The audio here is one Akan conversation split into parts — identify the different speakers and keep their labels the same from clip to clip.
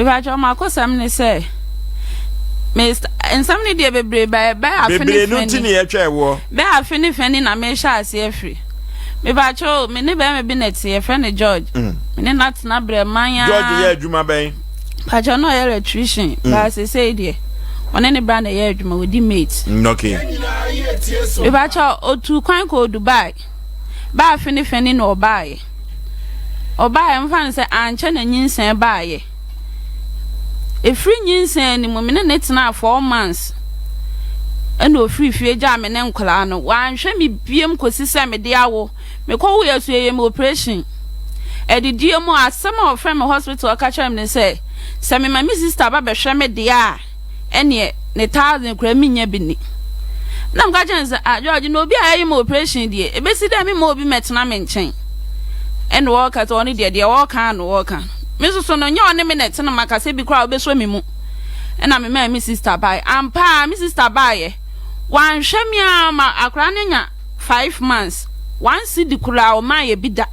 Speaker 1: Mepakyɛw m'akosɛm ne sɛ me nsɛm no deɛ bebree bɛɛ bɛyɛ afe ne
Speaker 2: Bebree no
Speaker 1: fɛ
Speaker 2: nti
Speaker 1: ni
Speaker 2: ne yɛtwɛɛ woɔ.
Speaker 1: bɛyɛ afe ne fɛ ni na mehyɛ aseɛ afiri. Mepakyɛw me ne bɛrima bi na ɛte yɛfrɛ no George. Me ne no atena brɛman
Speaker 2: George yɛ
Speaker 1: ara.
Speaker 2: adwuma bɛn?
Speaker 1: Pakyɛw na ɔyɛ electrician baa sesei deɛ ɔne ne bra na ɛyɛ adwuma ɔdi mate.
Speaker 2: Okay.
Speaker 1: Mepakyɛw otu kwan kɔɔ Dubai bɛyɛ afe ne fɛ ni na ɔbaeɛ. Ɔbaeɛ mfa no sɛ ankyɛ na nyinsɛn baeɛ. Ɛfiri nyinsɛn no mu me ne no tenaa 4 months ɛna ɔfiri fie gyaa me ne nkwadaa no. Wanhwɛ me biem kɔsi sɛ mede awo. Mekɔwoeɛ so yɛyɛ me operation. Adidie mu asɛm a ɔfrɛ me hospital ɔka kyerɛ me ne sɛ sɛ mema me sister ba bɛhwɛ me deɛ a ɛneɛ ne 1,000 koraa menya bi ni. Na meka kyerɛ no sɛ ah George, na obi a ɛyɛ me operation deɛ ɛbɛsi dɛ mema obi mɛtena me nkyɛn? Ɛna ɔka sɛ ɔno deɛ deɛ ɔka no ɔka. Me nso so no nyɛ ɔne me na ɛtena maka sɛ bi koraa ɔbɛsɔ me mu. Ɛna memaa me sister baeɛ. Ampa a me sister baeɛ. Wanhwɛ me a ma akwaraa no nya 5 months. 1 cedi koraa ɔmaa yɛ bi da.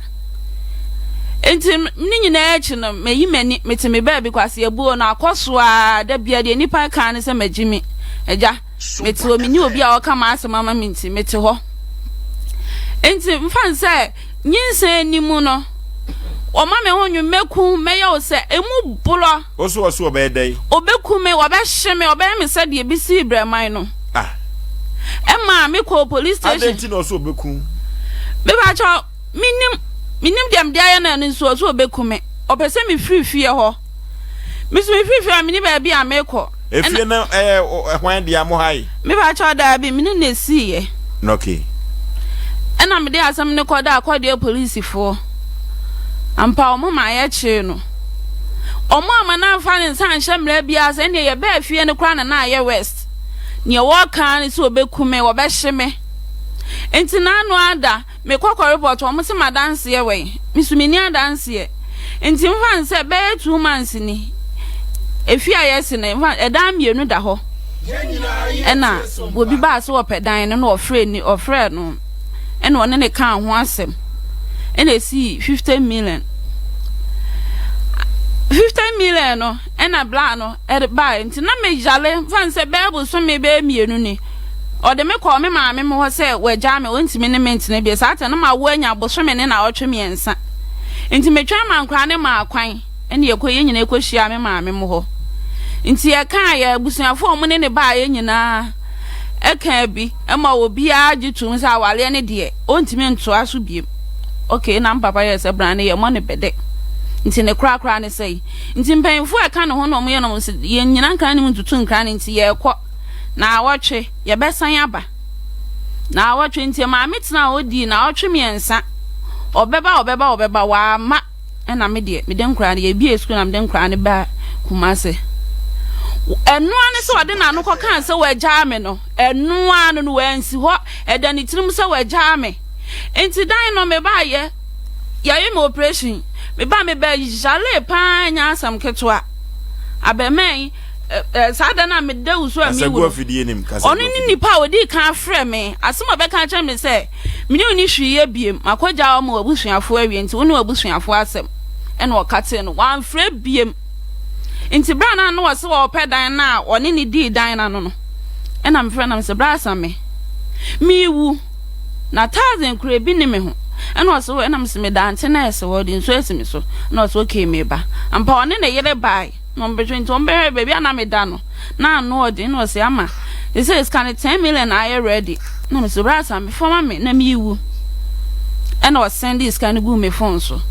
Speaker 1: Nti ne nyinaa akyi no mayi m'ani mete me baabi kwase abuo no akɔ so a da bia deɛ nipa ka ne sɛ magyi me agya. Mete hɔ menni obi a ɔka m'asɛm ama me nti mete hɔ. Nti mfa n sɛ nyinsɛn ni mu no ɔma me ho nwom mɛku mɛyɛ wo sɛ emu borɔ.
Speaker 2: Wo so ɔso ɔbɛyɛ dɛn?
Speaker 1: Ɔbɛku me, wɔbɛhye me, ɔbɛyɛ me sɛdeɛ bi sii brɛman no.
Speaker 2: Ah.
Speaker 1: Ɛma mekɔɔ police
Speaker 2: Adɛn
Speaker 1: station.
Speaker 2: nti na ɔso ɔbɛku?
Speaker 1: Mepakyɛw menim deɛ mede ayɛ no ɛno nso ɔso ɔbɛku me. Ɔpɛ sɛ mefiri fie hɔ. Me so mefiri fie hɔ a menni baabi a mekɔ.
Speaker 2: Efie no ɛyɛ hwan dea mo ha yi?
Speaker 1: Mepakyɛw daabi, me ne na esiiɛ.
Speaker 2: Okay.
Speaker 1: Ɛna mede asɛm no kɔda akɔdeɛ polisifoɔ. Ampa ɔmo ma yɛkyee no. Ɔmo ama no amfa ne nsa anhyɛ mmara biara sɛ ɛnneɛ yɛbaa fie no koraa na na ayɛ west. Nea wɔka ne sɛ ɔbɛku me, wɔbɛhye me. Nti n'ano ada mekɔ kɔ report wɔn sɛ m'adanseɛ wɛn. Me so menni adanseɛ. Nti mfa n sɛ bɛyɛ 2 months ni. Efi a yɛsi no mfa ɛdan mmienu da hɔ. Ɛna obi baa sɛ ɔpɛ dan no na ɔfrɛ ni ɔfrɛ no ɛna ɔne ne kaa ho asɛm ɛna esi 50 million. 50 million no ɛna bla no ɛde baa nti na meyale mfa n sɛ bɛyɛ bosome bɛyɛ mmienu ni. Ɔde me kɔɔ me maame mo hɔ sɛ wagyaa me ɔntumi ne me ntena bio. Saa ta no ma wo anya bosome ne na ɔtwe 3 nti metwɛn ma nkora ne maa kwan ɛne yɛkɔ yɛn nyinaa kɔhyia me maame mo hɔ. Nti yɛkaa yɛ abusuafoɔ a ɔmo ne ne baeɛ nyinaa ɛka bi ɛma obiara gye tom sɛ awareɛ ne deɛ ɔntumi ntoa so biem. Okay, na papa yɛ sɛ bra ne yɛ mɔ ne bɛdɛ nti ne korakora ne sɛe. Nti mpanyinfoɔ a ɛka ne ho na ɔmo yɛ no sɛ yɛn nyina nkran ne mu ntutu nkran ne nti yɛrekɔ na awɔtwe yɛbɛsan aba na awɔtwe. Nti maame tena a ɔdii na awɔtwe 3 ɔbɛba ɔbɛba ɔbɛba wama. Ɛna me deɛ mede nkora no yɛbie sukuu na mede nkora no ba Kumase. Ɛnoa ne sɛ ɔde n'ano kɔkaa sɛ wagyaa me no, ɛnoa no no wansi hɔ ɛda ne tirim sɛ wagyaa me. Nti dan no mebaayɛ yɛayɛ me operation meba meba yale paa nya asɛm ketewa abɛmɛn yi saa da no a meda wusu a
Speaker 2: Kasa
Speaker 1: mewu
Speaker 2: gu
Speaker 1: no
Speaker 2: afidie nim. Kasa
Speaker 1: ɔno
Speaker 2: gu
Speaker 1: ne
Speaker 2: afidie.
Speaker 1: nipa a ɔdii kan frɛ me. Asɛm a ɔbɛka kyerɛ me sɛ mene wo ne hwee yɛ biem makɔgya wo ma w'abusuafoɔ awie nti wo ne w'abusuafoɔ asɛm ɛna ɔka tee no wamfrɛ biem. Nti berɛ a na na ɔse wɔpɛ dan no a ɔne ne dii dan no ano no ɛna mefrɛ nam sɛ berɛ asa me mewu na 1,000 kura bi ne me ho. Ɛna ɔse wo ɛna mese medante na ɛsɛ hɔ de nsuo asi me so. Ɛna ɔse okay, meba. Ampa ɔne ne yere bae na ɔmbɛhwɛ nti ɔmbɛhwɛ baabi a na meda no na ano ɔden. Na ɔse ama ɛsɛ sika no 10 million ayɛ ready. Na mese berɛ asa me fama me na meyiwu. Ɛna ɔsɛnde sika no gu me phone so.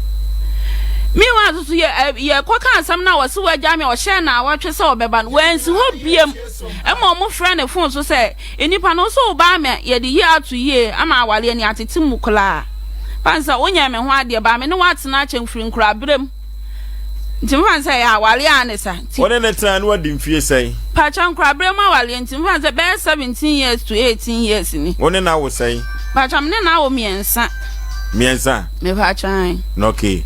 Speaker 1: Meanwhile nso so yɛ yɛkɔka asɛm no a wɔse wagya me ɔhyɛ na awɔtwe sɛ ɔbɛba no wansi hɔ biem. Ɛma ɔmo frɛ ne phone so sɛ nnipa no nso wobaa me yɛde yie ato yie ama awareɛ ni atete mu koraa fan sɛ wonyɛ me ho adeɛ baa me ne woatena akyɛ mfiri nkoraberɛ mu nti mfa sɛ ɛyɛ awareɛ a ne sa nti.
Speaker 2: Wo ne ne tena no wadi mfie sɛn?
Speaker 1: Pakyɛ nkoraberɛ mu awareɛ nti mfa sɛ bɛyɛ 17 years to 18 years ni.
Speaker 2: Wo ne na wo sɛn?
Speaker 1: Pakyɛ me ne na awo 3.
Speaker 2: 3?
Speaker 1: Mepakyɛ.
Speaker 2: Okay.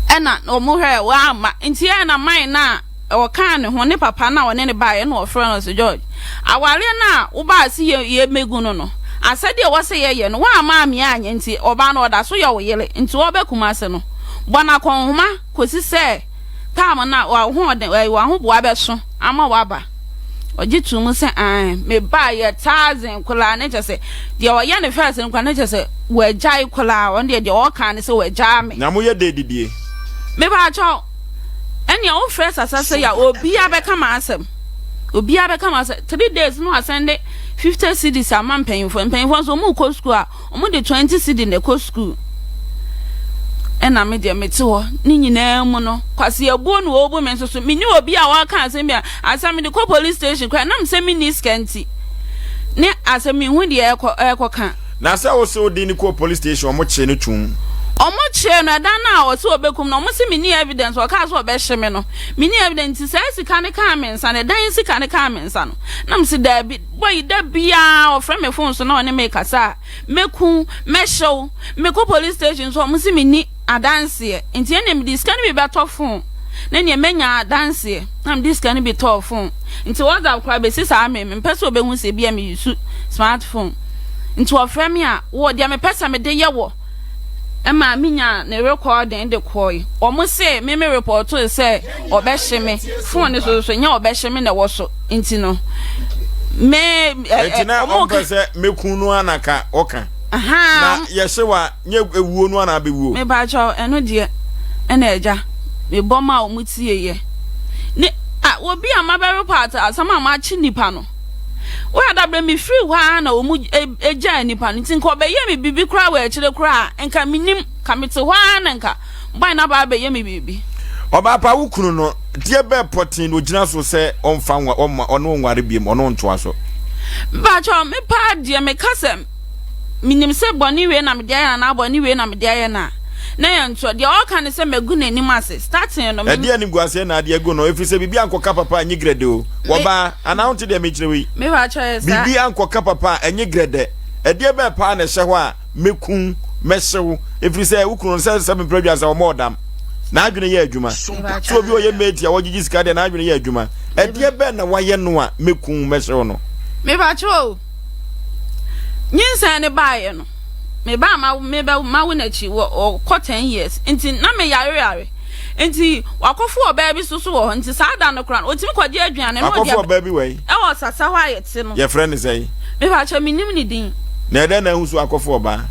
Speaker 1: Ɛna ɔmo hwɛ wama nti ɛna man na ɔkaa ne ho ne papa na ɔne ne baeɛ na ɔfrɛ no sɛ George, awareɛ no a wobaa se yɛ yɛmɛgu no asɛdeɛ ɛwɔ sɛ yɛyɛ no woama amea anyɛ nti ɔbaa no ɔda so yɛ wo yere nti ɔbɛ Kumase no bɔ no akɔnhoma kɔsi sɛ Taam no a w'ahoɔden ɛɛ w'ahoboa bɛso ama w'aba. Ɔgye too mu sɛ aane, mebaeɛ Tarzan koraa ne kyɛ sɛ deɛ ɔyɛ ne first no koraa ne kyɛ sɛ wagyae koraa, ɔno deɛ deɛ ɔka ne sɛ wagyaa me.
Speaker 2: Na moyɛ dɛ didie?
Speaker 1: Mepaakyɛw, ɛnea wofrɛ sasa sɛ ya obiara bɛka m'asɛm, obiara bɛka m'asɛm. 3 days no asɛnde 50 cedis ama mpanyinfoɔ, mpanyinfoɔ nso wɔn kɔ sukuu a wɔn de 20 cedi na ɛkɔ sukuu. Ɛna me deɛ mete hɔ ne nyinaa mu no, kwasi abuo na wɔrebu me nso so. Menni obi a wɔaka asɛm bi a asɛm mede kɔ police station koraa nam sɛ menni sika nti ne asɛm mehu deɛ ɛkɔ ɛkɔka.
Speaker 2: Na sɛ wo se wode ne kɔɔ police station, ɔmo kyee no tum?
Speaker 1: Ɔmo kyerɛ no ɛdan no a ɔsɛ ɔbɛkum no, ɔmo se menni evidence. Ɔkaa sɛ ɔbɛhye me no, menni evidence, nti saa sika no kaa me nsa no, ɛdan sika no kaa me nsa no, na mese daabi. Bɔyi da biara ɔfrɛ me phone so na ɔne me kasa a, mɛku mɛhyew. Mekɔ police station so, ɔmo se menni adanseɛ, nti ɛnna mede sika no bi bɛtɔ phone na nea mɛnya adanseɛ, na mede sika no bi tɔɔ phone. Nti WhatsApp koraa bɛsi saa me mempɛ sɛ ɔbɛhu sɛ bi a meyi smartphone. Nti ɔfrɛ me a, wɔ deɛ mepɛ sɛ mede yɛ wɔ ɛma menya ne recording de kɔe. Ɔmo se me me report sɛ ɔbɛhye me phone ne so so nyɛ ɔbɛhye me na ɛwɔ so, nti no me
Speaker 2: Enti na
Speaker 1: ɔmo
Speaker 2: ɔmpɛ sɛ mɛku no anaka ɔka na yɛhye wa nyɛ ewuo no ana abɛwuo?
Speaker 1: Mebakyɛw, ɛno deɛ ɛna agya mebɔ ma a ɔmo tie yɛ ne a obi a mabɛ report asɛm a makye nipa no wɔyɛ dabrɛ mefiri hɔ ara na ɔmo egyaa nipa no, nti nka ɔbɛyɛ me biribi koraa wɔ akyire koraa a nka menim ka mete hɔ ara na nka bɔn na ba abɛyɛ me biribi.
Speaker 2: Ɔbaa pa, wo kunu no deɛ bɛɛ pɔtee na ogyina so sɛ ɔmfa nwa ɔmma ɔne wo nware biem, ɔne wo ntoa so?
Speaker 1: Mebakyɛw, me paa deɛ meka sɛ menim sɛ bɔne wei na mede ayɛ anaa bɔne wei na mede ayɛ no a, na yɛ ntoɔ. Deɛ ɔka ne sɛ magu n'anim ase starting no.
Speaker 2: Ɛdeɛ anim gu aseɛ na adeɛ agu no, ɛfiri sɛ biribi ankɔka papa a ɛnyɛ grɛdɛ o. Wɔbaa anaa wonte deɛ mekyerɛ wei?
Speaker 1: Mebakyɛw, yɛ saa.
Speaker 2: Biribi ankɔka papa a ɛnyɛ grɛdɛ. Ɛdeɛ bɛɛ paa na ɛhyɛ hɔ a mɛku mɛhyew, ɛfiri sɛ wo kunu no sɛ sɛ mepɛ aduasa ɔmɔ ɔdam n'adwene yɛ adwuma sɛ obi ɔyɛ mate a wɔgyegye sika deɛ n'adwene yɛ adwuma. Ɛdeɛ bɛɛ na wayɛ no a mɛku mɛhyew no?
Speaker 1: Mebakyɛw o, nyinsɛn ne baeɛ no, mebaa ma mebɛ mawo n'akyi wɔ ɔkɔ 10 years, nti na meyare yare, nti wakɔfo ɔbaa bi so so wɔ hɔ, nti saa da no koraa no otumi kɔgye aduane na ɔde
Speaker 2: akɔfo ɔbaa bi wɔ yi?
Speaker 1: Ɛwɔ sasa hɔ a yɛte no.
Speaker 2: Yɛfrɛ ne sɛn?
Speaker 1: Mebakyɛw, menim ne din.
Speaker 2: Na ɛdɛn na ahu so akɔfo ɔbaa?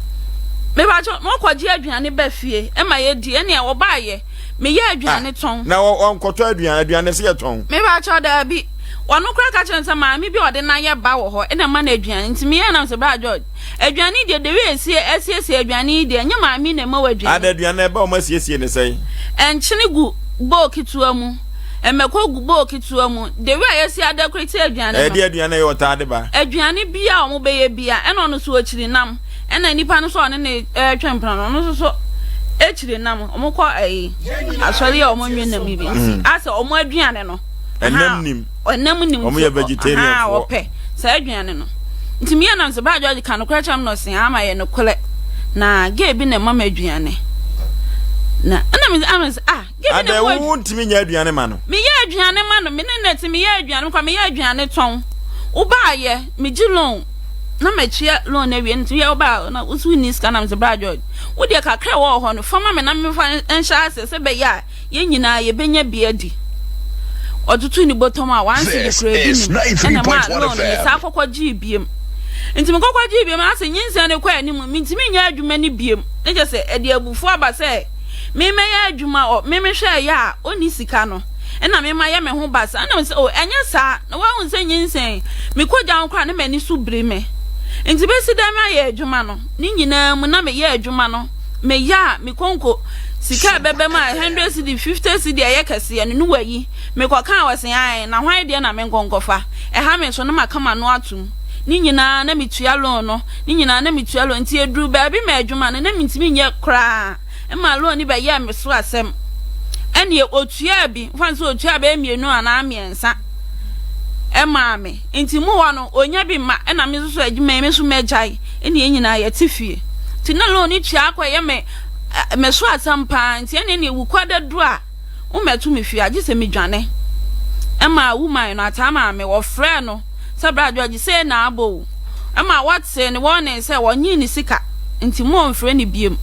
Speaker 1: Mebakyɛw, na ɔkɔgye aduane ba fie ɛma yɛdi. Ɛnea ɔbaayɛ meyɛ aduane tɔn.
Speaker 2: Na ɔnkɔtɔ aduane? Aduane sɛ yɛtɔn?
Speaker 1: Mebakyɛw, daabi. Ɔno koraa ka kyerɛ no sɛ maame bi a ɔde nan ba wɔ hɔ ɛna ma no aduane, nti meyɛ nam sɛ bra George, aduane deɛ, de wei esie asiesie aduane yi deɛ, nyɛ maame na ɛma wɔ aduane.
Speaker 2: Ada aduane na ɛba, ɔmo asiesie ne sɛn?
Speaker 1: Ɛnkyene gu bowl ketewa mu, mmɛkɔ gu bowl ketewa mu, de wei a yɛsi adekorete aduane no.
Speaker 2: Ɛde aduane yɛ ɔtaa de ba?
Speaker 1: Aduane bia a ɔmo bɛyɛ bia, ɛna ɔno so akyiri nam, ɛna nipa no so a ɔne ne ɛretwe mpena no, ɔno nso so akyiri nam. Ɔmo kɔ ɛyi asɔre a ɔmo nwe nam yi bi, nti asɛ ɔmo aduane no
Speaker 2: ɛnam nim.
Speaker 1: Ɛnam nim.
Speaker 2: Ɔmo yɛ vegetarian foɔ.
Speaker 1: Ɔpɛ saa aduane no, nti meyɛ nam sɛ baa George ka nokorɛ kyerɛ m na ɔse ama yɛ nokorɛ na gay bi na ɛma me aduane na ɛna me ama sɛ ah, gay bi na
Speaker 2: ɛma.
Speaker 1: Adɛ
Speaker 2: wo ntumi nyɛ aduane ma no?
Speaker 1: Meyɛ aduane ma no, me ne nɛte meyɛ aduane mekɔ meyɛ aduane tɔn. Wobaayɛ megye loan na matua loan no awie, nti yɛ wobaa na wosi wonni sika na mesɛ bra George, wodeɛ kakra ɛwɔ hɔ no fa ma me na memfa nhyɛ ase sɛ bɛyɛ a yɛn nyinaa yɛbɛnya bi adi. Ɔtutu ne bɔtɔm a 1 cedi kura bi nim, ɛna maa loan no saa kɔkɔ gyee biem. Nti mekɔkɔ gyee biem asɛ nyinsɛn no kɔ anim, mentumi nyɛ adwuma no biem, ne kyɛ sɛ ɛde abufuo aba sɛ memɛyɛ adwuma ɔ memehwɛ ɛyɛ a ɔnni sika no ɛna mema yɛ me ho basa, ɛna mesɛ o ɛnyɛ saa na wahu sɛ nyinsɛn mekɔgya ho koraa ne m'ani so biri me, nti bɛsi dɛn mayɛ adwuma no? Ne nyinaa mu na meyɛ adwuma no, meyɛ a mekonko sika a ɛbɛbɛ mu a 100 cedi, 50 cedi a ɛyɛ kɛseɛ no ne wayi mekɔka a wɔse ae na hwan deɛ na menkɔnkɔfa ɛha me so no maka m'ano atom. Ne nyinaa na metua loan no, ne nyinaa na metua loan, nti ɛduru baabi ma adwuma no na mentumi nyɛ koraa ma loan no bɛyɛɛ me so asɛm. Ɛneɛ ɔtuaa bi fa sɛ ɔtuaa bɛyɛ mmienu anaa mmiɛnsa ɛmaa me, nti mu hɔ no ɔnya bi ma ɛna me nso so adwuma yi me nso mɛgyae, ɛne yɛn nyinaa yɛte fie, nti na loan no tua akɔyɛ me so asɛm paa. Nti ɛne ne wukɔ adaduru a wommɛto me fie agye sɛ medwane. Ɛma woman no ataa maa me wɔfrɛ no sɛ bra George sei na abɔ o, ɛma wɔtee ne wɔne sɛ wɔnyee ne sika, nti mo ɔmfrɛ ne biem.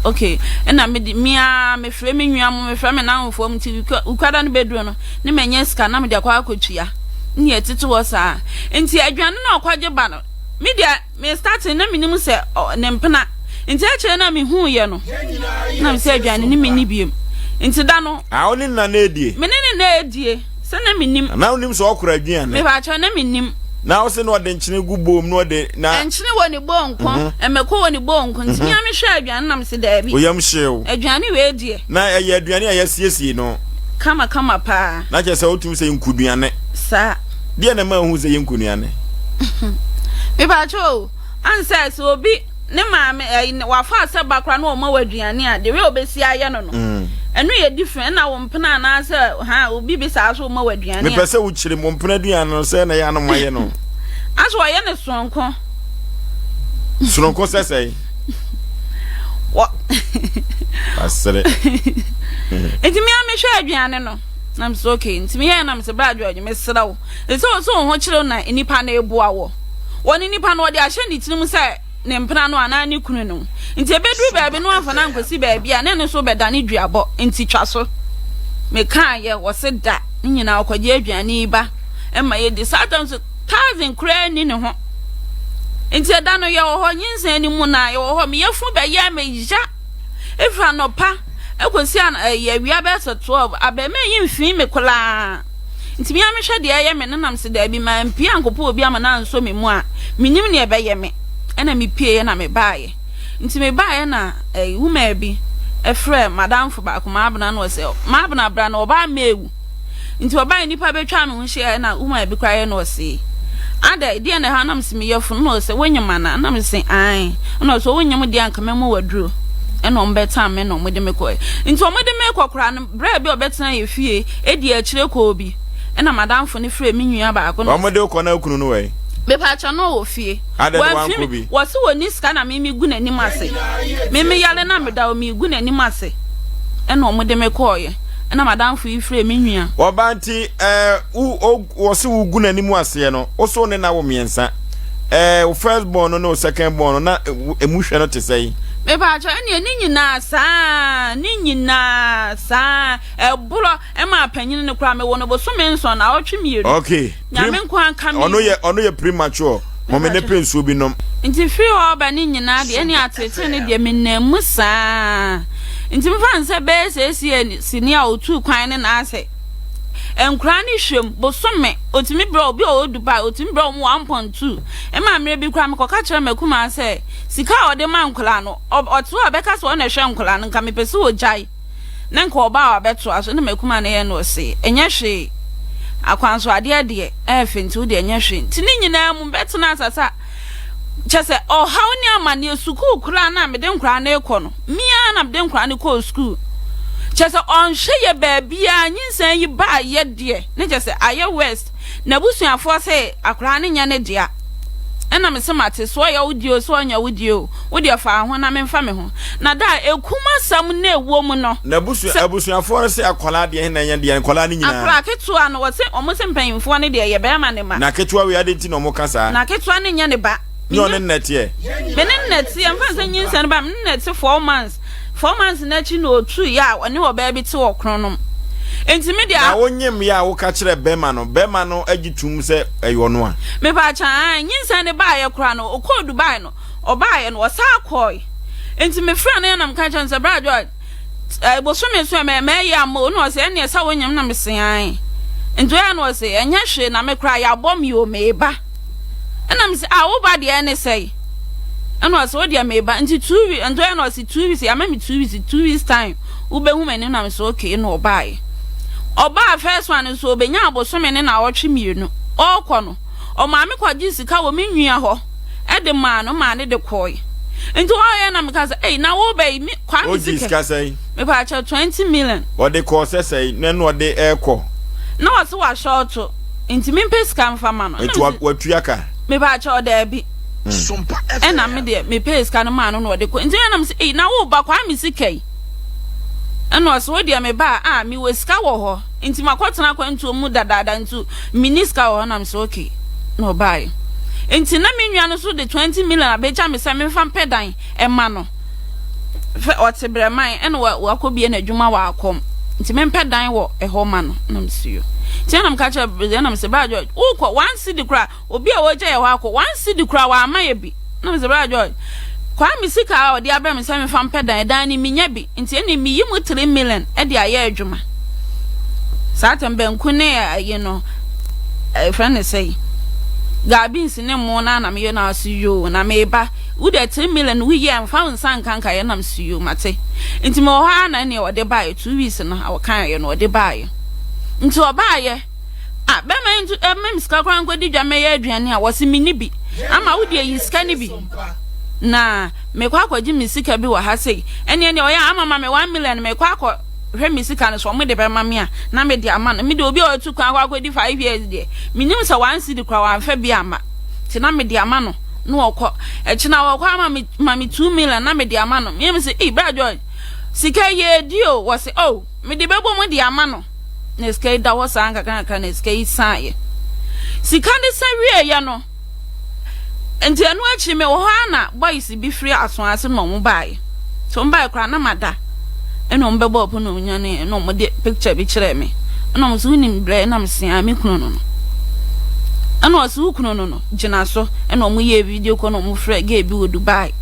Speaker 1: okay. Ɛna mede me ara mefrɛ me nua mo, mefrɛ me nnamfoɔ mo nti Wukuada no bɛduru no ne manya sika na mede akɔ akɔtua. Ne yɛtete hɔ saa. Nti aduane no a ɔkɔgye ba no, me deɛ Me starting na menim sɛ ne mpena nti akyire na mehuu yɛ no na me sɛ aduane ne menni biem nti da no.
Speaker 2: Ah wo ne no na na edie?
Speaker 1: Me ne no na edie sɛ na menim.
Speaker 2: Na wonim sɛ ɔkora aduane?
Speaker 1: Mepaakyɛw na menim.
Speaker 2: Na wo se na ɔde nkyene gu bowl mu na ɔde na.
Speaker 1: Nkyene wɔ ne bowl nko, mmako wɔ ne bowl nko nti me ara mehwɛɛ aduane na mese daabi.
Speaker 2: Wo yam hyee wo?
Speaker 1: Aduane wei deɛ.
Speaker 2: Na ɛyɛ aduane a yɛasiesie no.
Speaker 1: Kama kama paa.
Speaker 2: Na kyerɛ sɛ wotumi sɛ nkuduane.
Speaker 1: Saa.
Speaker 2: Deɛ na ɛma ehu sɛ yɛ nkunuane?
Speaker 1: Mepaakyɛw o, ansɛ sɛ obi ne maame ɛyi wafa asɛ ba koraa na ɔma wo aduane a, the way obesi ayɛ no no, ɛno yɛ different ɛna wo mpena anaasɛ ha obi bi saa so ɔma wo aduane a.
Speaker 2: Mepɛ sɛ wokyerɛ mu mpena aduane no sɛ na ɛyɛ anom ayɛ no.
Speaker 1: Aso ɔyɛ ne soronko.
Speaker 2: Soronko sɛ sɛn?
Speaker 1: Wɔ.
Speaker 2: Asere.
Speaker 1: Nti me a mehwɛ aduane no. Na me sɛ okay, nti meyɛɛ na me sɛ bra George mesrɛ wo. Ɛsɛ sɛ wo ho kyerɛ wo na nnipa no reboa wɔ. Wɔne nipa no wɔde ahyɛ ne tirim sɛ ne mpena no anaa ne kunu no. Nti ɛbɛduru baabi no wamfa no ankɔsi baabi a na ɛno nso bɛdane duabɔ. Nti twa so. Mekaeɛ, wɔse da ne nyinaa ɔkɔgye aduane yi ba ma yɛdi. Saa tam nso thousand koraa nni ne ho. Nti ɛda no yɛwɔ hɔ nyinsɛn no mu na yɛwɔ hɔ. Me yafunu bɛyɛɛ me ya. Ɛfiri anɔpa ɛkɔsi awia bɛyɛ sɛ 12 abɛɛmaa yi mfii me koraa. Nti me ara mehwɛ deɛ ɛyɛ me no na mese daabi mampue ankɔpɛ obi ama no ansɔ me mu a mennim deɛ ɛbɛyɛ me. Ɛna mepieeɛ na mebaeɛ. Nti mebaeɛ na ɛyi womaa bi ɛfrɛ madamfo baako Maabena na ɔsɛ Maabena bra na ɔbaa Mewu. Nti ɔbaeɛ nnipa bɛtwaa me ho hyiaeɛ na womaa bi koraa yɛ na ɔse adɛ deɛ na ɛha na mese meyɛ funu na ɔsɛ wonyem ana na mese ae na ɔsɛ wonyem deɛ anka mɛmɔ waduro ɛna ɔmo bɛtam me na ɔmo de me kɔɛ. Nti ɔmo de me kɔ koraa no Berɛ bi a ɔbɛtena yɛ fie di akyire kɔɔ bi, ɛna m'adamfo no frɛɛ me nua baako na
Speaker 2: Wɔn de wo kɔ na okunu no wɔ he?
Speaker 1: Mepaakyɛw na ɔwɔ fie.
Speaker 2: Adɛn na
Speaker 1: Wamfi
Speaker 2: wankɔ
Speaker 1: me,
Speaker 2: bi?
Speaker 1: wɔse wɔnni sika na me megu n'anim ase. Me me yare na meda hɔ megu n'anim ase ɛna wɔn de me kɔɔeɛ. Ɛna m'adamfo yi frɛɛ me nua.
Speaker 2: Ɔbaa nti ɛɛ wo o wɔse wo gu n'anim aseɛ no, wo so ne no awo mmiɛnsa. Ɛɛ wo first born no ne wo second born no na emu hwɛ no te sɛn?
Speaker 1: Mepaakyɛw ɛneɛ ne nyinaa saa ne nyinaa saa ɛborɔ ɛmaa panyini no koraa mewɔ no bosome nson naawɔtwe mmienu.
Speaker 2: Okay.
Speaker 1: Nyame nko anka me.
Speaker 2: Ɔno yɛ ɔno yɛ premature. Home ne pɛ nsuo bi nom.
Speaker 1: Nti firi hɔ ba ne nyinaa deɛ ɛne atetee ne deɛ menam mu saa nti mefa no sɛ bɛyɛ sɛ sini a ɔtuu kwan ne naasɛ Nkwadaa no hwɛ mu, bosome, otumi brɛ obi a ɔwɔ Dubai, otumi brɛ wɔn 1.2. Ɛma mmerɛ bi koraa mekɔka kyerɛ m'akumaa sɛ sika a ɔde ma nkwadaa no, ɔte hɔ a ɔbɛka sɛ ɔno na ɛhwɛ nkwadaa no, nka mepɛ sɛ ɔgyae na nka ɔba a wabɛtoa so. Ɛna m'akumaa no yɛ no ɔse, ɛnyɛ hwee, akwanso adeɛ deɛ ɛyɛ fɛ nti wo deɛ ɛnyɛ hwee. Nti ne nyinaa mu bɛtena asase a kyɛ sɛ ɔhaw ne amaneɛ, sukuu koraa no a mede nkwadaa no rekɔ no, Me ara na mede nkwadaa no kɔɔ sukuu. Kyerɛ sɛ ɔnhwɛ yɛ baabiara, nyinsɛn yi baayɛ deɛ, ne kyerɛ sɛ ayɛ worst. N'abusuafoɔ se akwadaa no nyɛ ne dea. Ɛna me se mate, so ɔyɛ wo deɛ o, so ɔnyɛ wo deɛ o, wo deɛ fa ho na memfa me ho. Na da a ɛkum asɛm no ɛwɔ mu no.
Speaker 2: N'abusua, abusuafoɔ no se akwadaa deɛ na ɛnyɛ deɛ, nkwadaa no nyinaa.
Speaker 1: Akwadaa ketewa no, wɔse, wɔn se mpanyinfoɔ no deɛ ɛyɛ bɛrima ne ma.
Speaker 2: Na ketewa wei adɛn nti na wɔka saa?
Speaker 1: Na ketewa no nyɛ ne ba.
Speaker 2: Ne ɔne no na ɛteɛ.
Speaker 1: Me ne no na ɛteɛ, mfa no sɛ nyinsɛn no ba, me ne no na ɛte 4 months. 4 months no akyi na ɔtuiɛ a ɔne ɔbaa bi te wɔ Kronom. Nti me deɛ.
Speaker 2: Na wonyem yɛ a woka kyerɛ bɛrima no, bɛrima no gye tom sɛ ɛyɛ ɔno a?
Speaker 1: Mepaakyɛw, aane, nyinsɛn no baeɛ koraa no, ɔkɔɔ Dubai no, ɔbaeɛ no, ɔsan kɔɔe. Nti mefrɛɛ no na meka kyerɛɛ no sɛ, Bra George, eh, bosome so ɛ, mɛyɛ ama o. Na ɔse, ɛnneɛ sɛ wonyem? Na mese, aane. Nti ɔyɛ na ɔse, ɛnyɛ hwee na me koraa yɛabɔ me o, meba. Ɛna mese, ah, wo ba deɛ ɛne sɛe? Ɛna ɔse, wo deɛ meba. Nti 2 weeks, nti ɔyɛ na ɔse 2 weeks, yɛama me 2 weeks, 2 weeks time, wobɛhu m'anim. Na mese, okay, na ɔbaeɛ. Ɔbaa first one nso, ɔbɛnya abosome ne naawɔtwe mmienu. Ɔrekɔ no, ɔmaa me kɔgye sika wɔ me nua hɔ ɛde maa no, maa no de kɔɔe. Nti ɔyɛ na meka sɛ, ei, na wo ba yi, me, Kwame
Speaker 2: Ogye
Speaker 1: sika.
Speaker 2: sika sɛn?
Speaker 1: Mepaakyɛw, 20 million.
Speaker 2: Ɔde kɔɔ sɛ sɛn? Na ɛna ɔde ɛrekɔ.
Speaker 1: Na ɔse wahyɛ ɔto. Nti mempɛ sika mfa ma no.
Speaker 2: Nti watua ka?
Speaker 1: Mepaakyɛw, daabi. Ɛna me deɛ mepɛɛ sika no maa no na ɔde kɔ. Nti ɛna mese, ei, na wo ba Kwame sika yi? Ɛna ɔse, wo deɛ me ba a, ah, mewɔ sika wɔ hɔ. Nti makɔtena akwantuo mu dadaada nti menni sika wɔ hɔ. Na mese, okay. Na ɔbaeɛ. Nti na me nua no nso de 20 million abɛgya me sɛ memfa mpɛ dan mma no. Fɛ ɔte Brɛman ɛna wakɔbie n'adwuma wɔ Akɔm nti mempɛ dan wɔ ɛhɔ ma no na mese yo. Nti ɛna meka kyerɛ ɛna mese Bra George wokɔ one cedi koraa obi a wɔgya yɛ hɔ akɔ one cedi koraa wamma yɛ bi na mese Bra George Kwame sika a ɔde abrɛ me sɛ memfa mpɛ dan dan no menya bi nti ɛne meyi mu 3 million de ayɛ adwuma. Saa tɛm banku ne ayi no ɛfrɛ ne sɛ garbins ne mo na na meyɛ na ase yoo na meba Wo deɛ 3 million wo yi a mfa wo nsa nka nka yɛ nam so yoo mate. Nti mewɔ hɔ ara na ɛneɛ ɔde baeɛ 2 weeks no a ɔkaeɛ no ɔde baeɛ. Nti ɔbaeɛ a bɛma yi nso ɛma me sika koraa nkɔdi dwa mɛyɛ aduane a wɔse menni bi ama wo deɛ yi sika no bi na mekɔ akɔgye me sika bi wɔ ha sei ɛneɛ deɛ ɔyɛ ama ma me 1 million mekɔ akɔ hwɛ me sika no so ɔmo de bɛma me a na mede ama no. Me deɛ obi a ɔtu kwan akɔ akɔdi 5 years deɛ menim sɛ 1 cedi koraa wamfa bi amma nti na mede ama no. Na ɔkɔ. Ɛkyena ɔkɔ ama me ma me 2 million na mede ama no. Meyɛ me sɛ, "Ei, Bra George, sika yi yɛ di o." Wɔse, "Oh, mede bɛbɔ mu de ama no." Na sika yi da hɔ saa nkakrankakra na sika yi saeɛ. Sika no sa wieeɛ no, nti ɛno akyi mewɔ hɔ ara na boys bi firi aso ase na wɔn baeɛ. Nti wɔn baeɛ koraa na mada. Ɛna wɔn bɛbɔɔ pono na wɔn nyaneeɛ na wɔn de picture bi kyerɛɛ me. Ɛna wɔn sɛ, "Wonim brɛ?" Ɛna mese, "Ae, me kunu no no." Ɛna ɔse, "Wo kunu no no?" Gyina so. Ɛna wɔn yɛɛ video call na wɔn frɛ girl bi wɔ Dubai.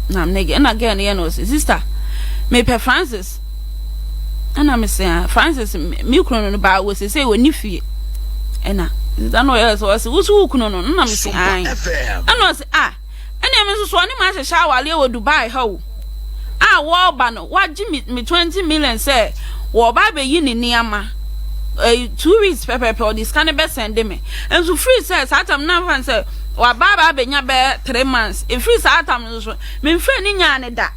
Speaker 1: Na me ne girl, ɛna girl no yɛ na ɔse, "Sister, mepɛ Francis." Ɛna mese, "Ah, Francis, me kunu no no baa wɔ sese wɔ ne fie." Ɛna sister no ɔyɛ sɛ ɔse, "Wo so wo kunu no?" Ɛna mese, "Ae." Ɛna ɔse, "Ah, ɛnna me nso so ɔne me ahyehyɛ awareɛ wɔ Dubai ha o. A wɔreba no, wagye me me 20 million sɛ wɔreba abɛyi ne nneɛma. Eh, 2 weeks pɛpɛpɛ ɔde sika no bɛsɛnde me. Nso firi sɛ saa tam na mfa no sɛ waba aba abɛnya bɛyɛ 3 months. Ɛfiri saa tam no so, memfrɛ ne nyaa ne da.